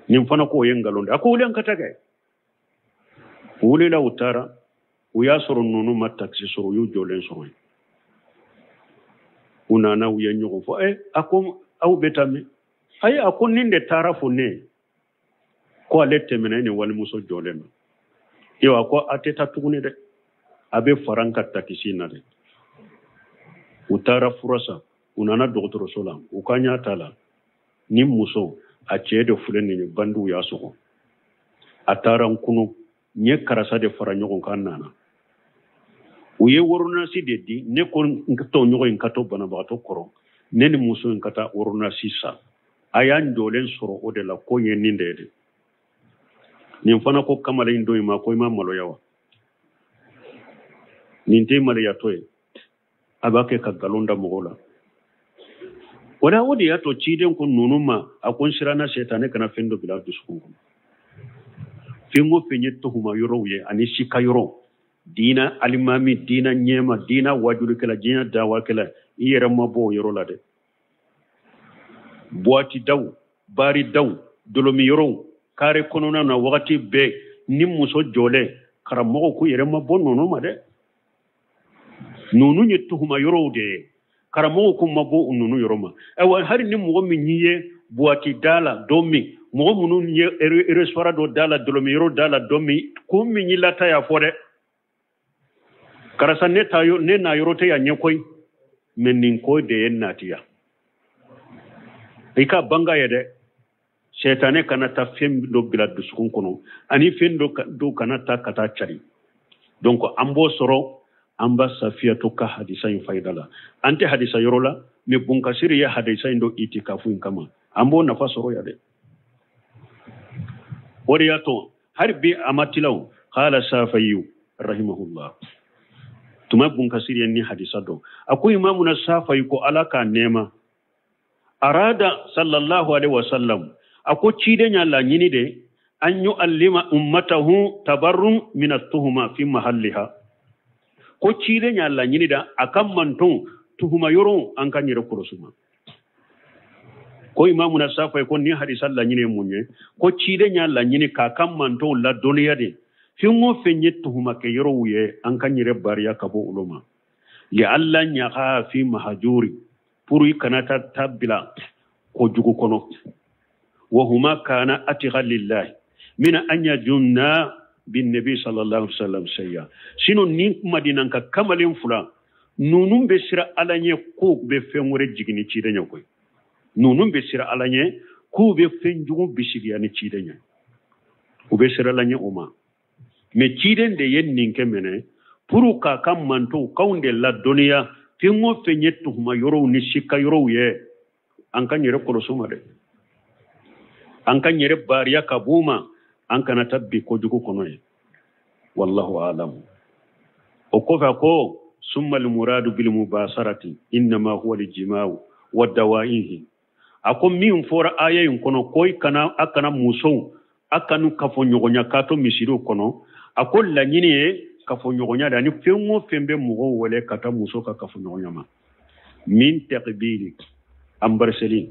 Nin fana k'o ye nkalon de. A ko wuli an ka taa kɛ. U wulila, u taara, u y'a sɔrɔ ninnu ma takisi sɔrɔ, u y'u jɔlen sɔrɔ yen. U nana, u ye ɲɔgɔn fɔ. A ko aw bɛ taa min? Ayi, a ko nin de taara fo ne ye, ko ale tɛmɛna ni walimuso jɔlen don. Yo, a ko a tɛ taa tuguni dɛ, a bɛ fara n ka takisi na dɛ. U taara fura san, u nana dɔgɔtɔrɔso la, u ka ɲa t'a la. Ni muso a cɛ de filɛ nin ye, bandiw y'a sɔgɔ. A taara n kunu, n ye karisa de fara ɲɔgɔn kan nana. U ye ordonnance de di, ne ko n tɔɲɔgɔn in ka to banabagatɔ kɔrɔ, ne ni muso in ka taa ordonnance san. A y'an jɔlen sɔrɔ o de la, ko ye nin de ye dɛ. Nin fana ko kamalen dɔ in ma ko i ma maloya wa? Nin tɛ maloyatɔ ye, a b'a kɛ ka nkalon da mɔgɔw la. O la, o de y'a to ciden ko ninnu ma, a ko n siranna sɛtanɛ kana fɛn dɔ bila dusukun kɔnɔ. Fɛn o fɛn ye tuhuma yɔrɔw ye ani sika yɔrɔ, diina alimami, diina ɲɛma, diina wajulikɛla, diina dawakɛla, i yɛrɛ ma bɔ o yɔrɔ la dɛ. Buwati daw, baari daw, dolomi yɔrɔw, kare kɔnɔna na wagati bɛɛ ni muso jɔlen, karamɔgɔw k'u yɛrɛ ma bɔ ninnu ma dɛ. Ninnu ye tuhuma yɔrɔw de ye, karamɔgɔw k'u ma bɔ ninnu yɔrɔ ma. Ayiwa, hali ni mɔgɔ min y'i ye buwati da la don min, mɔgɔ minnu ye restaurant dɔ da la, dolomi yɔrɔ da la don min, ko min y'i lata y'a fɔ dɛ, karisa ne ta ne na yɔrɔ tɛ yan ɲɛ koyi, mɛ nin ko de ye natiya. I ka banga ye dɛ, sɛtanɛ kana taa fɛn dɔ bila dusukun kɔnɔ, ani fɛn dɔ kana taa ka taa cari. Donc an b'o sɔrɔ an ba Safiyatu ka hadisa in fayida la. An tɛ hadisa yɔrɔ la, mɛ Bunkasiri ye hadisa in dɔ itikafu in kama, an b'o nafa sɔrɔ yan dɛ. O de y'a to hali bi a ma tilaw. Qala Safayu rahimahullah, tuma Bunkasiri ye ni hadisa dɔn, a ko imamuna Safayu ko Ala k'a nɛɛma, arada sallallahu alaihi wasallam, a ko ciden y'a laɲini de an yu'allima ummatahu tabarrun min at-tuhuma fi mahalliha. Ko ciden y'a laɲini da a ka manton tuhuma yɔrɔ an ka yɛrɛ kɔlɔsi ma. Ko imamuna Safa ko ni hadisa laɲini ye mun ye? Ko ciden y'a laɲini k'a ka mantonw ladɔnniya de Fɛn o fɛn ye tuhumakɛ yɔrɔw ye, an k'an yɛrɛ bariya ka bɔ olu ma. Li'alla yaqa fi mahjuri, pour i kana taa bila kojugu kɔnɔ. Wa huma kana atiqa lillahi min an yajunna bin nabi sallallahu alaihi wasallam shay'a. Sinon ni Madina ka kamalen fila ninnu bɛ siran Ala ɲɛ k'u bɛ fɛn wɛrɛ jigin ni ciden ɲɛ koyi. Ninnu bɛ siran Ala ɲɛ k'u bɛ fɛn jugu bisigiya ni ciden ɲɛ. U bɛ siran Ala ɲɛ o ma. Mais ciden de ye nin kɛ minɛ pour k'a ka mantow k'anw de ladɔnniya fɛn o fɛn ye tuhuma yɔrɔw ni sika yɔrɔw ye, an k'an yɛrɛ kɔlɔsi o ma dɛ. An k'an yɛrɛ bariya ka b'u ma, an kana taa bi kojugu kɔnɔ ye. Wallahu alam. O kɔfɛ ko summa al-muradu bil mubasarati innama huwa al-jima'u wa dawa'ihi. A ko min fɔra aya in kɔnɔ ko i kana a kana musow a kanu kafoɲɔgɔnya k'a to misiriw kɔnɔ. A ko laɲini ye kafoɲɔgɔnya de, ani fɛn o fɛn bɛ mɔgɔw wele ka taa muso ka kafoɲɔgɔnya ma. Min taqbili anbariseli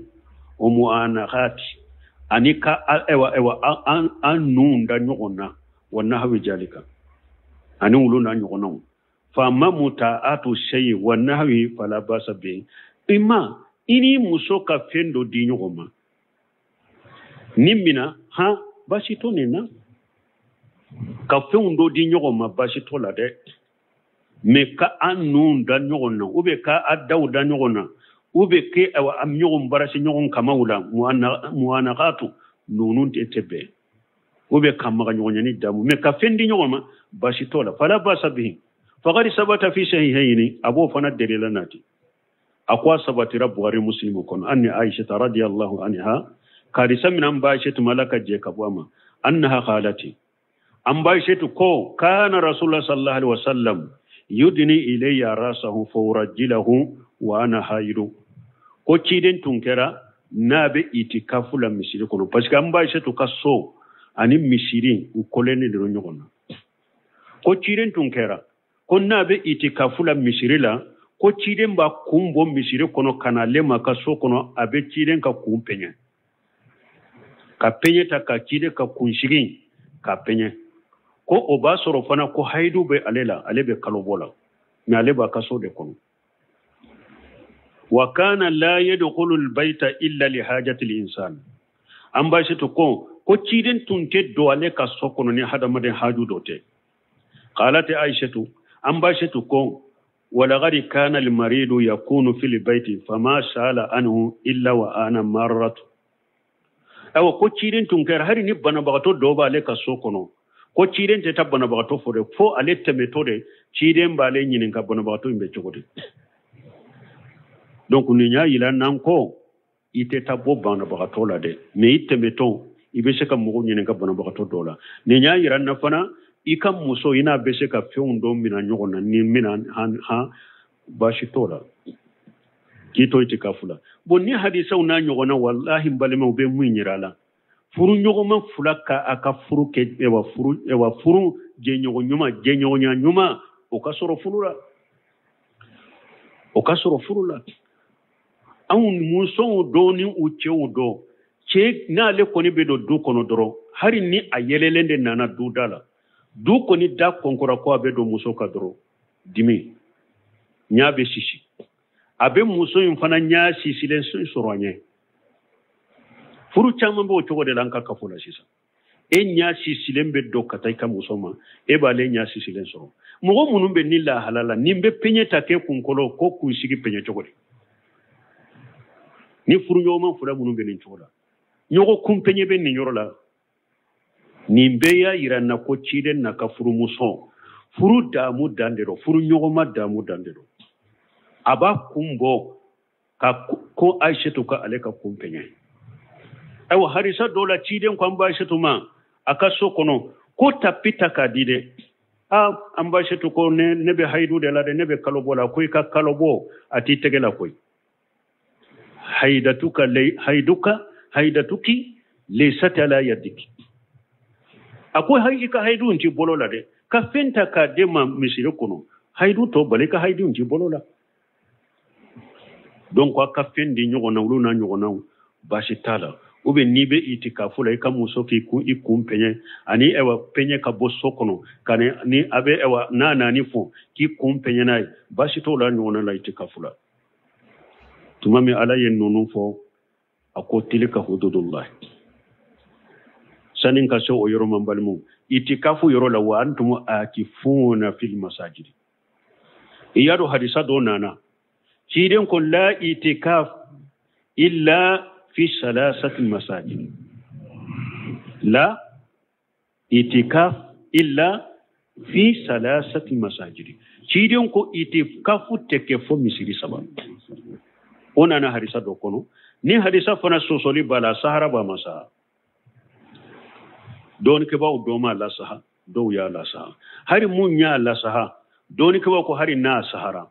o mu'anaqati ani ka ewa an nun da ɲɔgɔn na wa nahwi jalika ani olu n'a ɲɔgɔnnaw. Fa ma muta'atu shay'i wa nahwi fala basa bi. Ima i ni muso ka fɛn dɔ di ɲɔgɔn ma ni mina han baasi t'o nin na, ka fɛnw dɔ di ɲɔgɔn ma baasi t'o la dɛ. Mais ka an nun da ɲɔgɔn na ou bien ka a daw da ɲɔgɔn na ou bien ke awa an ɲɔgɔn barasi ɲɔgɔn kamaw la mu'anaqatu ninnu tɛ bɛn, ou bien ka maga ɲɔgɔn ɲɛ ni damu. Mais ka fɛn di ɲɔgɔn ma baasi t'o la. Fala basa bihi faqad sabata fi sahihayni. A b'o fana delila nati. A ko a sabatira Bukhari Muslim kɔnɔ anni Aisha radiyallahu anha karisa min an ba Aisha tuma ka jɛ ka bɔ a ma annaha qalati an ba Aisha ko kana rasulullah sallallahu alaihi wasallam yudni ilayya rasahu fa urajjilahu wa ana haidu. Ko ciden tun kɛra n'a bɛ itikafu la misiri kɔnɔ, parce que an ba Aisha ka so ani misiri u kɔlɛnnen de don ɲɔgɔn na. Ko ciden tun kɛra ko n'a bɛ itikafu la misiri la, ko ciden b'a kun bɔ misiri kɔnɔ ka na ale ma ka so kɔnɔ, a bɛ ciden ka kun pɛɲɛ, ka pɛɲɛ ta ka ciden ka kunsigi ka pɛɲɛ. Ko o b'a sɔrɔ fana ko hayidu bɛ ale la, ale bɛ kalo bɔ la, mais ale b'a ka so de kɔnɔ. Wa kana la yadkhulu al-bayta illa li hajati al-insan. An b'a se to ko ciden tun tɛ don ale ka so kɔnɔ ni hadamaden haju dɔ tɛ. Qalat Aishatu an b'a se to ko walaqad kana al-maridu yakunu fil bayti fama sala anhu illa wa ana marratu. Awa ko ciden tun kɛra hali ni banabagatɔ dɔ b'ale ka so kɔnɔ, ko ciden tɛ taa banabagatɔ fo dɛ, fo ale tɛmɛtɔ de ciden b'ale ɲininka banabagatɔ in bɛ cogo di. Donc nin y'a yira n'an ko i tɛ taa bɔ banabagatɔ la dɛ, mais i tɛmɛtɔ i bɛ se ka mɔgɔw ɲininka banabagatɔ dɔw la. Nin y'a yira na fana i ka muso i n'a bɛ se ka fɛnw dɔw minɛ ɲɔgɔn na ni mina han baasi t'o la, k'i to itikafu la. Bon ni hadisaw n'a ɲɔgɔnna, walahi n balimaw bɛ mun yira la, furu ɲɔgɔnma fila ka a ka furu kɛ ewa furu jɛɲɔgɔn ɲuman jɛɲɔgɔnya ɲuman o ka sɔrɔ furu la, o ka sɔrɔ furu la. Anw musow dɔw ni u cɛw dɔw, cɛ n'ale kɔni bɛ don du kɔnɔ dɔrɔn, hali ni a yɛlɛlen de nana du da la, du kɔni da kɔnkɔra ko a bɛ don muso ka dɔrɔn dimi ɲa bɛ sisi, a bɛ muso in fana ɲa sisilen sɔrɔ a ɲɛ. Furu caman b'o cogo de la an ka kafo la sisan. E ɲa sisilen bɛ don ka taa i ka muso ma, e b'ale ɲa sisilen sɔrɔ. Mɔgɔ minnu bɛ ni lahala la, nin bɛ peɲɛ ta k'e kunkolo ko kunsigi peɲɛ cogo di? Ni furuɲɔgɔnma fila minnu bɛ nin cogo la, ɲɔgɔn kun peɲɛ bɛ nin yɔrɔ la. Nin bɛɛ y'a yira n na ko ciden n'a ka furumuso furu daamu dan de don, furuɲɔgɔnma daamu dan de don. A b'a kun bɔ ka ko Aisatu ka ale ka kun peɲɛ. Ayiwa harisa dɔw la ciden ko an ba Aisatu ma a ka so kɔnɔ ko tapi ta k'a di dɛ. A an ba Aisatu ko ne bɛ hayidu de la dɛ, ne bɛ kalo bɔ la. Ko i ka kalo bɔ a t'i tɛgɛ la koyi. Haidatuka haidatuki laysat ala yadiki. A ko i ka hayidu in t'i bolo la dɛ, ka fɛn ta k'a d'e ma misiri kɔnɔ, hayidu tɔ bali i ka hayidu in t'i bolo la. Donc a ka fɛn di ɲɔgɔn na olu n'a ɲɔgɔnnaw baasi t'a la. Ou bien n'i bɛ itikafu la i ka muso k'i kun i kun pɛɲɛ ani ɛwa pɛɲɛ ka bɔ so kɔnɔ ka ni a bɛ ɛwa n'a naani fɔ k'i kun pɛɲɛ n'a ye, baasi t'o la ɲɔgɔnna la itikafu la. Tuma min Ala ye ninnu fɔ, a ko tilka hududullah. Sani ka se o yɔrɔ ma, n balimaw, itikafu yɔrɔ la, wa antum akifuna fil masajid. I y'a dɔn hadisa dɔ nana, ciden ko la itikaf illa fi salasati masajid, la itikaf illa fi salasati masajid. Ciden ko itikafu tɛ kɛ fo misiri saba. O nana hadisa dɔ kɔnɔ. Ni hadisa fana sɔsɔli b'a la, sahara b'a ma sa. Dɔɔnikɛbaaw dɔ m'a lasaha, dɔw y'a lasaha. Hari mun y'a lasaha, dɔɔnikɛbaaw ko hari n'a sahara.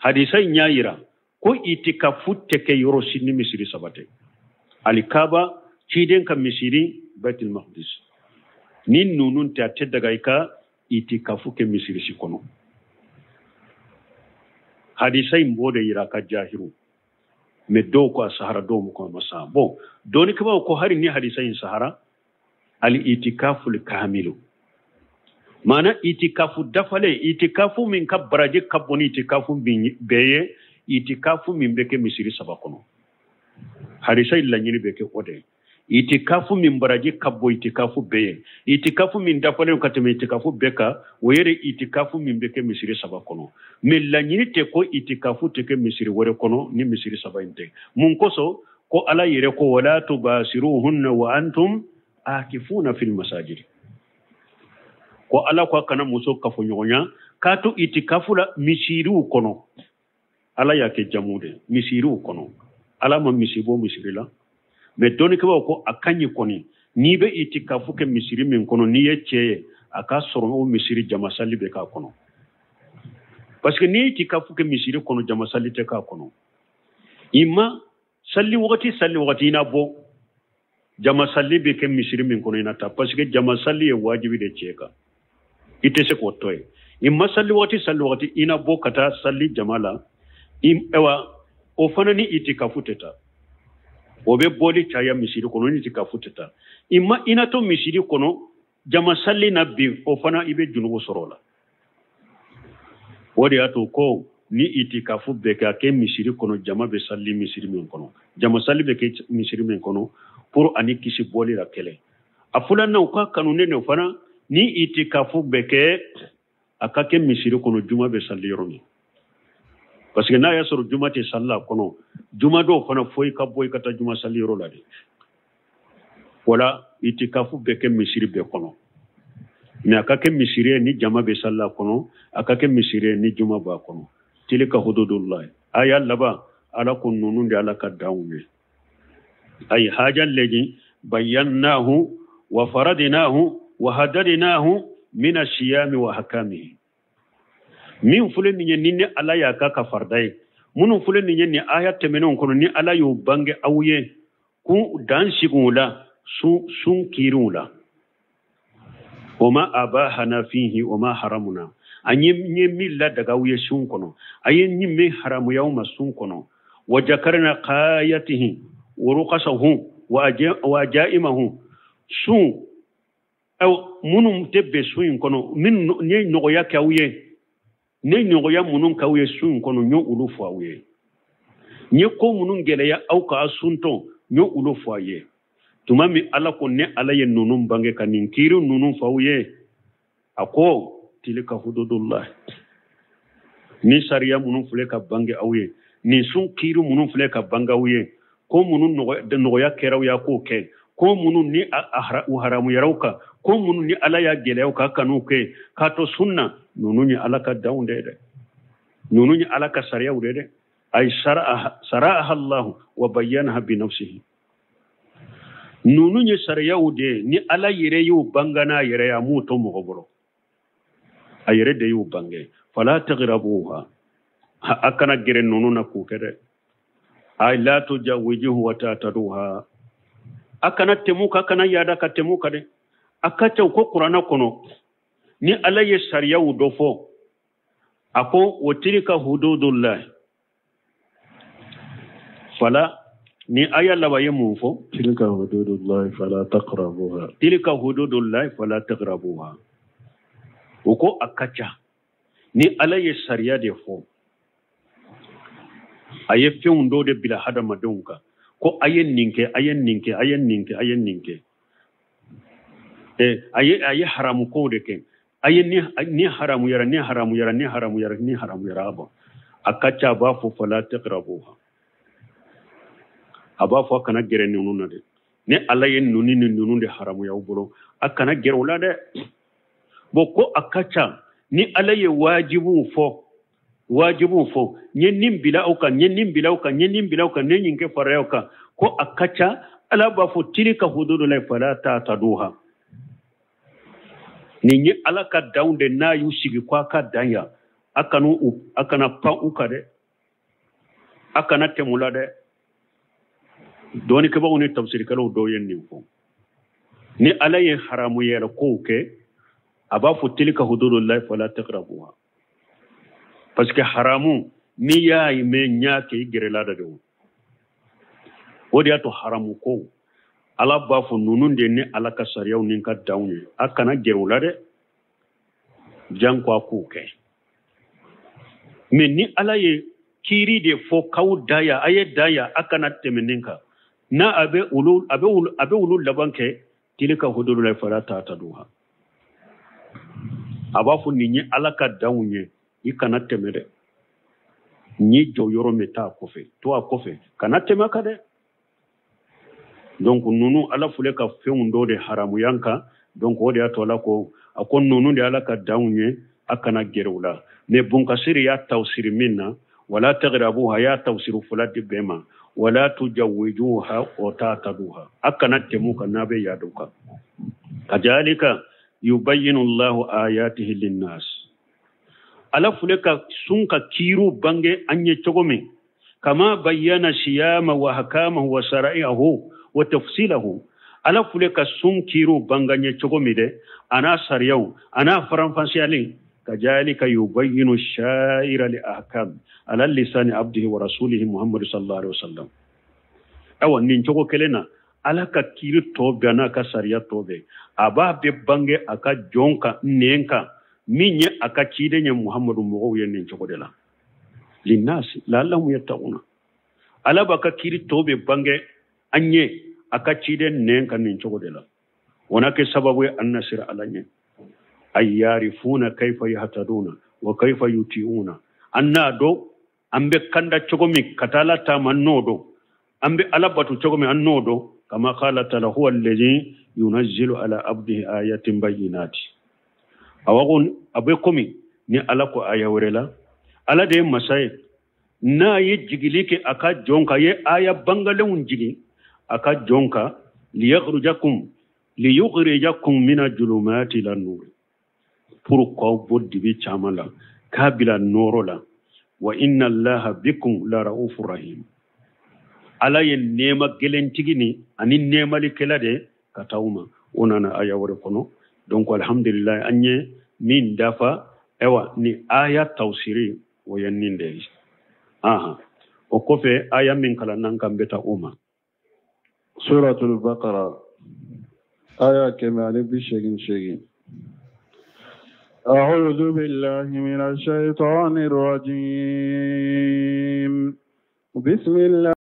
Hadisa in y'a yira ko itikafu tɛ kɛ yɔrɔ si ni misiri saba tɛ. Alikaba, ciden ka misiri, Baitul Maqdis. Ni ninnu tɛ, a tɛ daga i ka itikafu kɛ misiri si kɔnɔ. Hadisa in b'o de yira ka jahiru. Mais dɔw ko a sahara, dɔw ko a ma saha. Bon, dɔɔnikɛbaaw ko hari ni hadisa in sahara, al itikafu l kamilu, maana itikafu dafalen, itikafu min ka baraji ka bon ni itikafu bɛɛ ye, itikafu min bɛ kɛ misiri saba kɔnɔ. Hadisa in laɲini bɛ kɛ o de ye. Itikafu min baraji ka bon itikafu bɛɛ ye, itikafu min dafalen ka tɛmɛ itikafu bɛɛ kan, o yɛrɛ itikafu min bɛ kɛ misiri saba kɔnɔ. Mais laɲini tɛ ko itikafu tɛ kɛ misiri wɛrɛ kɔnɔ ni misiri saba in tɛ. Mun kosɔn? Ko Ala yɛrɛ ko wala tubasiruhunna wa antum akifuna fil masajid. Ko Ala ko a kana muso kafoɲɔgɔnya k'a to itikafu la misiriw kɔnɔ. Ala y'a kɛ jamu de, misiriw kɔnɔ. Ala ma misi bɔ misiri la. Mais dɔnnikɛbaaw ko a ka ɲi kɔni, n'i bɛ itikafu kɛ misiri min kɔnɔ, n'i ye cɛ ye, a k'a sɔrɔ o misiri jamasali bɛ k'a kɔnɔ. Parce que n'i ye itikafu kɛ misiri kɔnɔ, jamasali tɛ k'a kɔnɔ. I ma sali wagati sali wagati i na bɔ, jamasali bɛ kɛ misiri min kɔnɔ i na taa, parce que jamasali ye wajibi de cɛ kan. I tɛ se k'o to yen. I ma sali wagati sali wagati i na bɔ ka taa sali jama la, ayiwa o fana ni itikafu tɛ taa. O bɛ bɔli caya misiri kɔnɔ, ni itikafu tɛ taa. I ma i na to misiri kɔnɔ jama sali na bin, o fana i bɛ junubu sɔrɔ o la. O de y'a to ko ni itikafu bɛ kɛ, a kɛ misiri kɔnɔ, jama bɛ sali misiri min kɔnɔ, jama sali bɛ kɛ misiri min kɔnɔ, pour ani kisi bɔli la kɛlɛ. A filanan, u ka kanunen de fana, ni itikafu bɛ kɛ, a ka kɛ misiri kɔnɔ, juma bɛ sali yɔrɔ min. Parce que n'a y'a sɔrɔ juma tɛ sali la kɔnɔ, juma dɔw fana fo i ka bɔ i ka taa juma sali yɔrɔ la de. Wala itikafu bɛ kɛ misiri bɛɛ kɔnɔ. Mais a ka kɛ misiri ye ni jama bɛ sali la kɔnɔ, a ka kɛ misiri ye ni juma b'a kɔnɔ. Tilka hududullah. Aya laban, Ala ko ninnu de Ala ka danw ye. Ay haja legi bayyannahu wa faradnahu wa hadadnahu min asiyami wa hakamihi. Min filɛ nin ye, ni ne Ala y'a k'a ka farida ye, minnu filɛ nin ye nin aya tɛmɛnenw kɔnɔ, ni Ala y'o bange aw ye k'u dan sigi u la sun kiiriw la. O ma abahana fihi o ma haramuna. An ye min ladaga aw ye sun kɔnɔ, a ye ni min haramuya aw ma sun kɔnɔ. Wa jakarna qayatihi wa ruqasahu wa ajaimahu. Sun aw minnu tɛ bɛn sun in kɔnɔ, minnu ne nɔgɔya kɛ aw ye, ne nɔgɔya minnu k'aw ye sun in kɔnɔ, n y'o olu fɔ aw ye. N ye ko minnu gɛlɛya aw ka suntɔn, n y'o olu fɔ aw ye. Tuma min Ala ko ne Ala ye ninnu bange ka nin kiiri ninnu fɔ aw ye, a ko tilka hududullah. Ni sariya minnu filɛ ka bange aw ye, nin sun kiiri minnu filɛ ka bange aw ye, ko minnu nɔgɔya kɛra aw ye a k'o kɛ, ko minnu ni u haramuyara aw kan, ko minnu ni Ala y'a gɛlɛya aw kan kan'u kɛ, k'a to sun na, ninnu ye Ala ka danw de ye dɛ, ninnu ye Ala ka sariyaw de ye dɛ. Ay sara'aha Allahu wa bayyanaha bi nafsihi. Ninnu ye sariyaw de ye ni Ala yɛrɛ y'u bange n'a yɛrɛ ye, a m'u to mɔgɔ bolo, a yɛrɛ de y'u bange. Fala taghrabuha, a kana gɛrɛ ninnu na k'u kɛ dɛ. Ay la tujawijuhu wa ta'taduha, a kana tɛmɛ kan, a kana yaada ka tɛmɛ kan dɛ. A ka ca ko Kuranɛ kɔnɔ ni Ala ye sariyaw dɔ fɔ, a ko wa tilka hududullah fala Ni aya laban ye mun fɔ? Tilka hududullahi fala taqrabuha. Tilka hududullahi fala taqrabuha. O ko a ka ca ni Ala ye sariya de fɔ, a ye fɛnw dɔw de bila hadamadenw kan ko a ye nin kɛ, a ye nin kɛ, a ye nin kɛ, a ye nin kɛ, a ye haramu kow de kɛ, a ye ni haramuyara, ni haramuyara, ni haramuyara, ni haramuyara. A a ka ca a b'a fɔ fala taqrabuha, a b'a fɔ a kana gɛrɛ ninnu na dɛ. Ni Ala ye ninnu ni ninnu de haramuya u bolo, a kana gɛrɛ u la dɛ. Bon, ko a ka ca ni Ala ye wajibuw fɔ, wajibuw fɔ, n ye nin bila aw kan, n ye nin bila aw kan, n ye nin bila aw kan, ne nin kɛ faraya aw kan, ko a ka ca Ala b'a fɔ tilka hududullahi fala ta'taduha. Nin ye Ala ka danw de, n'a y'u sigi ko a ka dan yan, a kana pan u kan dɛ, a kana tɛmɛ u la dɛ. Dɔnnikɛbaaw ni tafsirikɛlaw dɔw ye nin fɔ. Ni Ala ye haramu yɛrɛ kow kɛ, a b'a fɔ tilka hududullahi fala taqrabuha, parce que haramu n'i y'a mɛn n y'a kɛ, i gɛrɛla da de. O de y'a to haramu kow, Ala b'a fɔ ninnu de ni Ala ka sariyaw ni ka danw ye, a kana gɛrɛ u la dɛ, janko a k'o kɛ. Mais ni Ala ye kiiri de fɔ k'aw da yan, a ye da yan, a kana tɛmɛ nin kan, n'a a bɛ olu a bɛ olu a bɛ olu laban kɛ tilka hududullahi fala ta'taduha. A b'a fɔ nin ye Ala ka danw ye, i kana tɛmɛ dɛ, n y'i jɔ yɔrɔ min, taa kɔfɛ, to a kɔfɛ, kana tɛmɛ kan dɛ. Donc ninnu Ala filɛ ka fɛnw dɔw de haramuya an kan. Donc o de y'a to Ala ko, a ko ninnu de Ala ka danw ye, a kana gɛrɛ u la. Mais Bunkasiri y'a tafsiri min na, wala taqrabuha, y'a tafsiri fila di bɛɛ ma, wala tujawijuha wa ta'taduha, a kana tɛmɛ u kan n'a bɛ yaada u kan. Kadhalika yubayyinu Allahu ayatihi linnas. Ala filɛ ka sun ka kiiriw bange an ye cogo min, kama bayyana siyama wa hakamahu wa sara'ihu wa tafsilahu. Ala filɛ ka sun kiiriw bange an ye cogo min dɛ, a n'a sariyaw, a n'a faranfasiyali. Kadhalika yubayyinu sha'ira li ahkam ala lisani abdihi wa rasulihi Muhammad sallallahu alaihi wasallam. Awa nin cogo kelen na, Ala ka kiiri tɔ bɛɛ n'a ka sariya tɔ bɛɛ, a b'a bɛɛ bange a ka jɔn kan, nɛn kan, min ye a ka ciden ye Muhammadu mɔgɔw ye nin cogo de la. Linnasi la'allahum yattaquna. Ala b'a ka kiiri tɔ bɛɛ bange an ye a ka ciden nɛn kan nin cogo de la. O na kɛ sababu ye an na siran Ala ɲɛ. Ay yarifuna kayfa yahtaduna wa kayfa yuti'una. An n'a dɔn an bɛ kanda cogo min ka taa Ala taama, n'o dɔn an bɛ Ala bato cogo min, an n'o dɔn. Kama qala ta'ala huwa alladhi yunazzilu ala abdihi ayatin bayyinati. Awa ko a bɛ komi ni Ala ko aya wɛrɛ la, Ala de ye masa ye, n'a ye jigili kɛ a ka jɔn kan, a ye aya bangalenw jigin a ka jɔn kan, liyukhrijakum mina julumati ila nur, pour k'aw bɔ dibi caman la k'a bila nɔɔrɔ la. Wa inna Allaha bikum la ra'ufur rahim. Ala ye nɛɛma gɛlɛntigi ni ani nɛɛmalikɛla de ka taa u ma. O nana aya wɛrɛ kɔnɔ. Donc alhamdulillah, an ye min dafa, ayiwa, ni aya tafsiri o ye nin de ye. Aha, o kɔfɛ aya min kalanna an kan bɛ taa o ma. Suratul Baqara aya 188. أعوذ بالله من الشيطان الرجيم. بسم الله.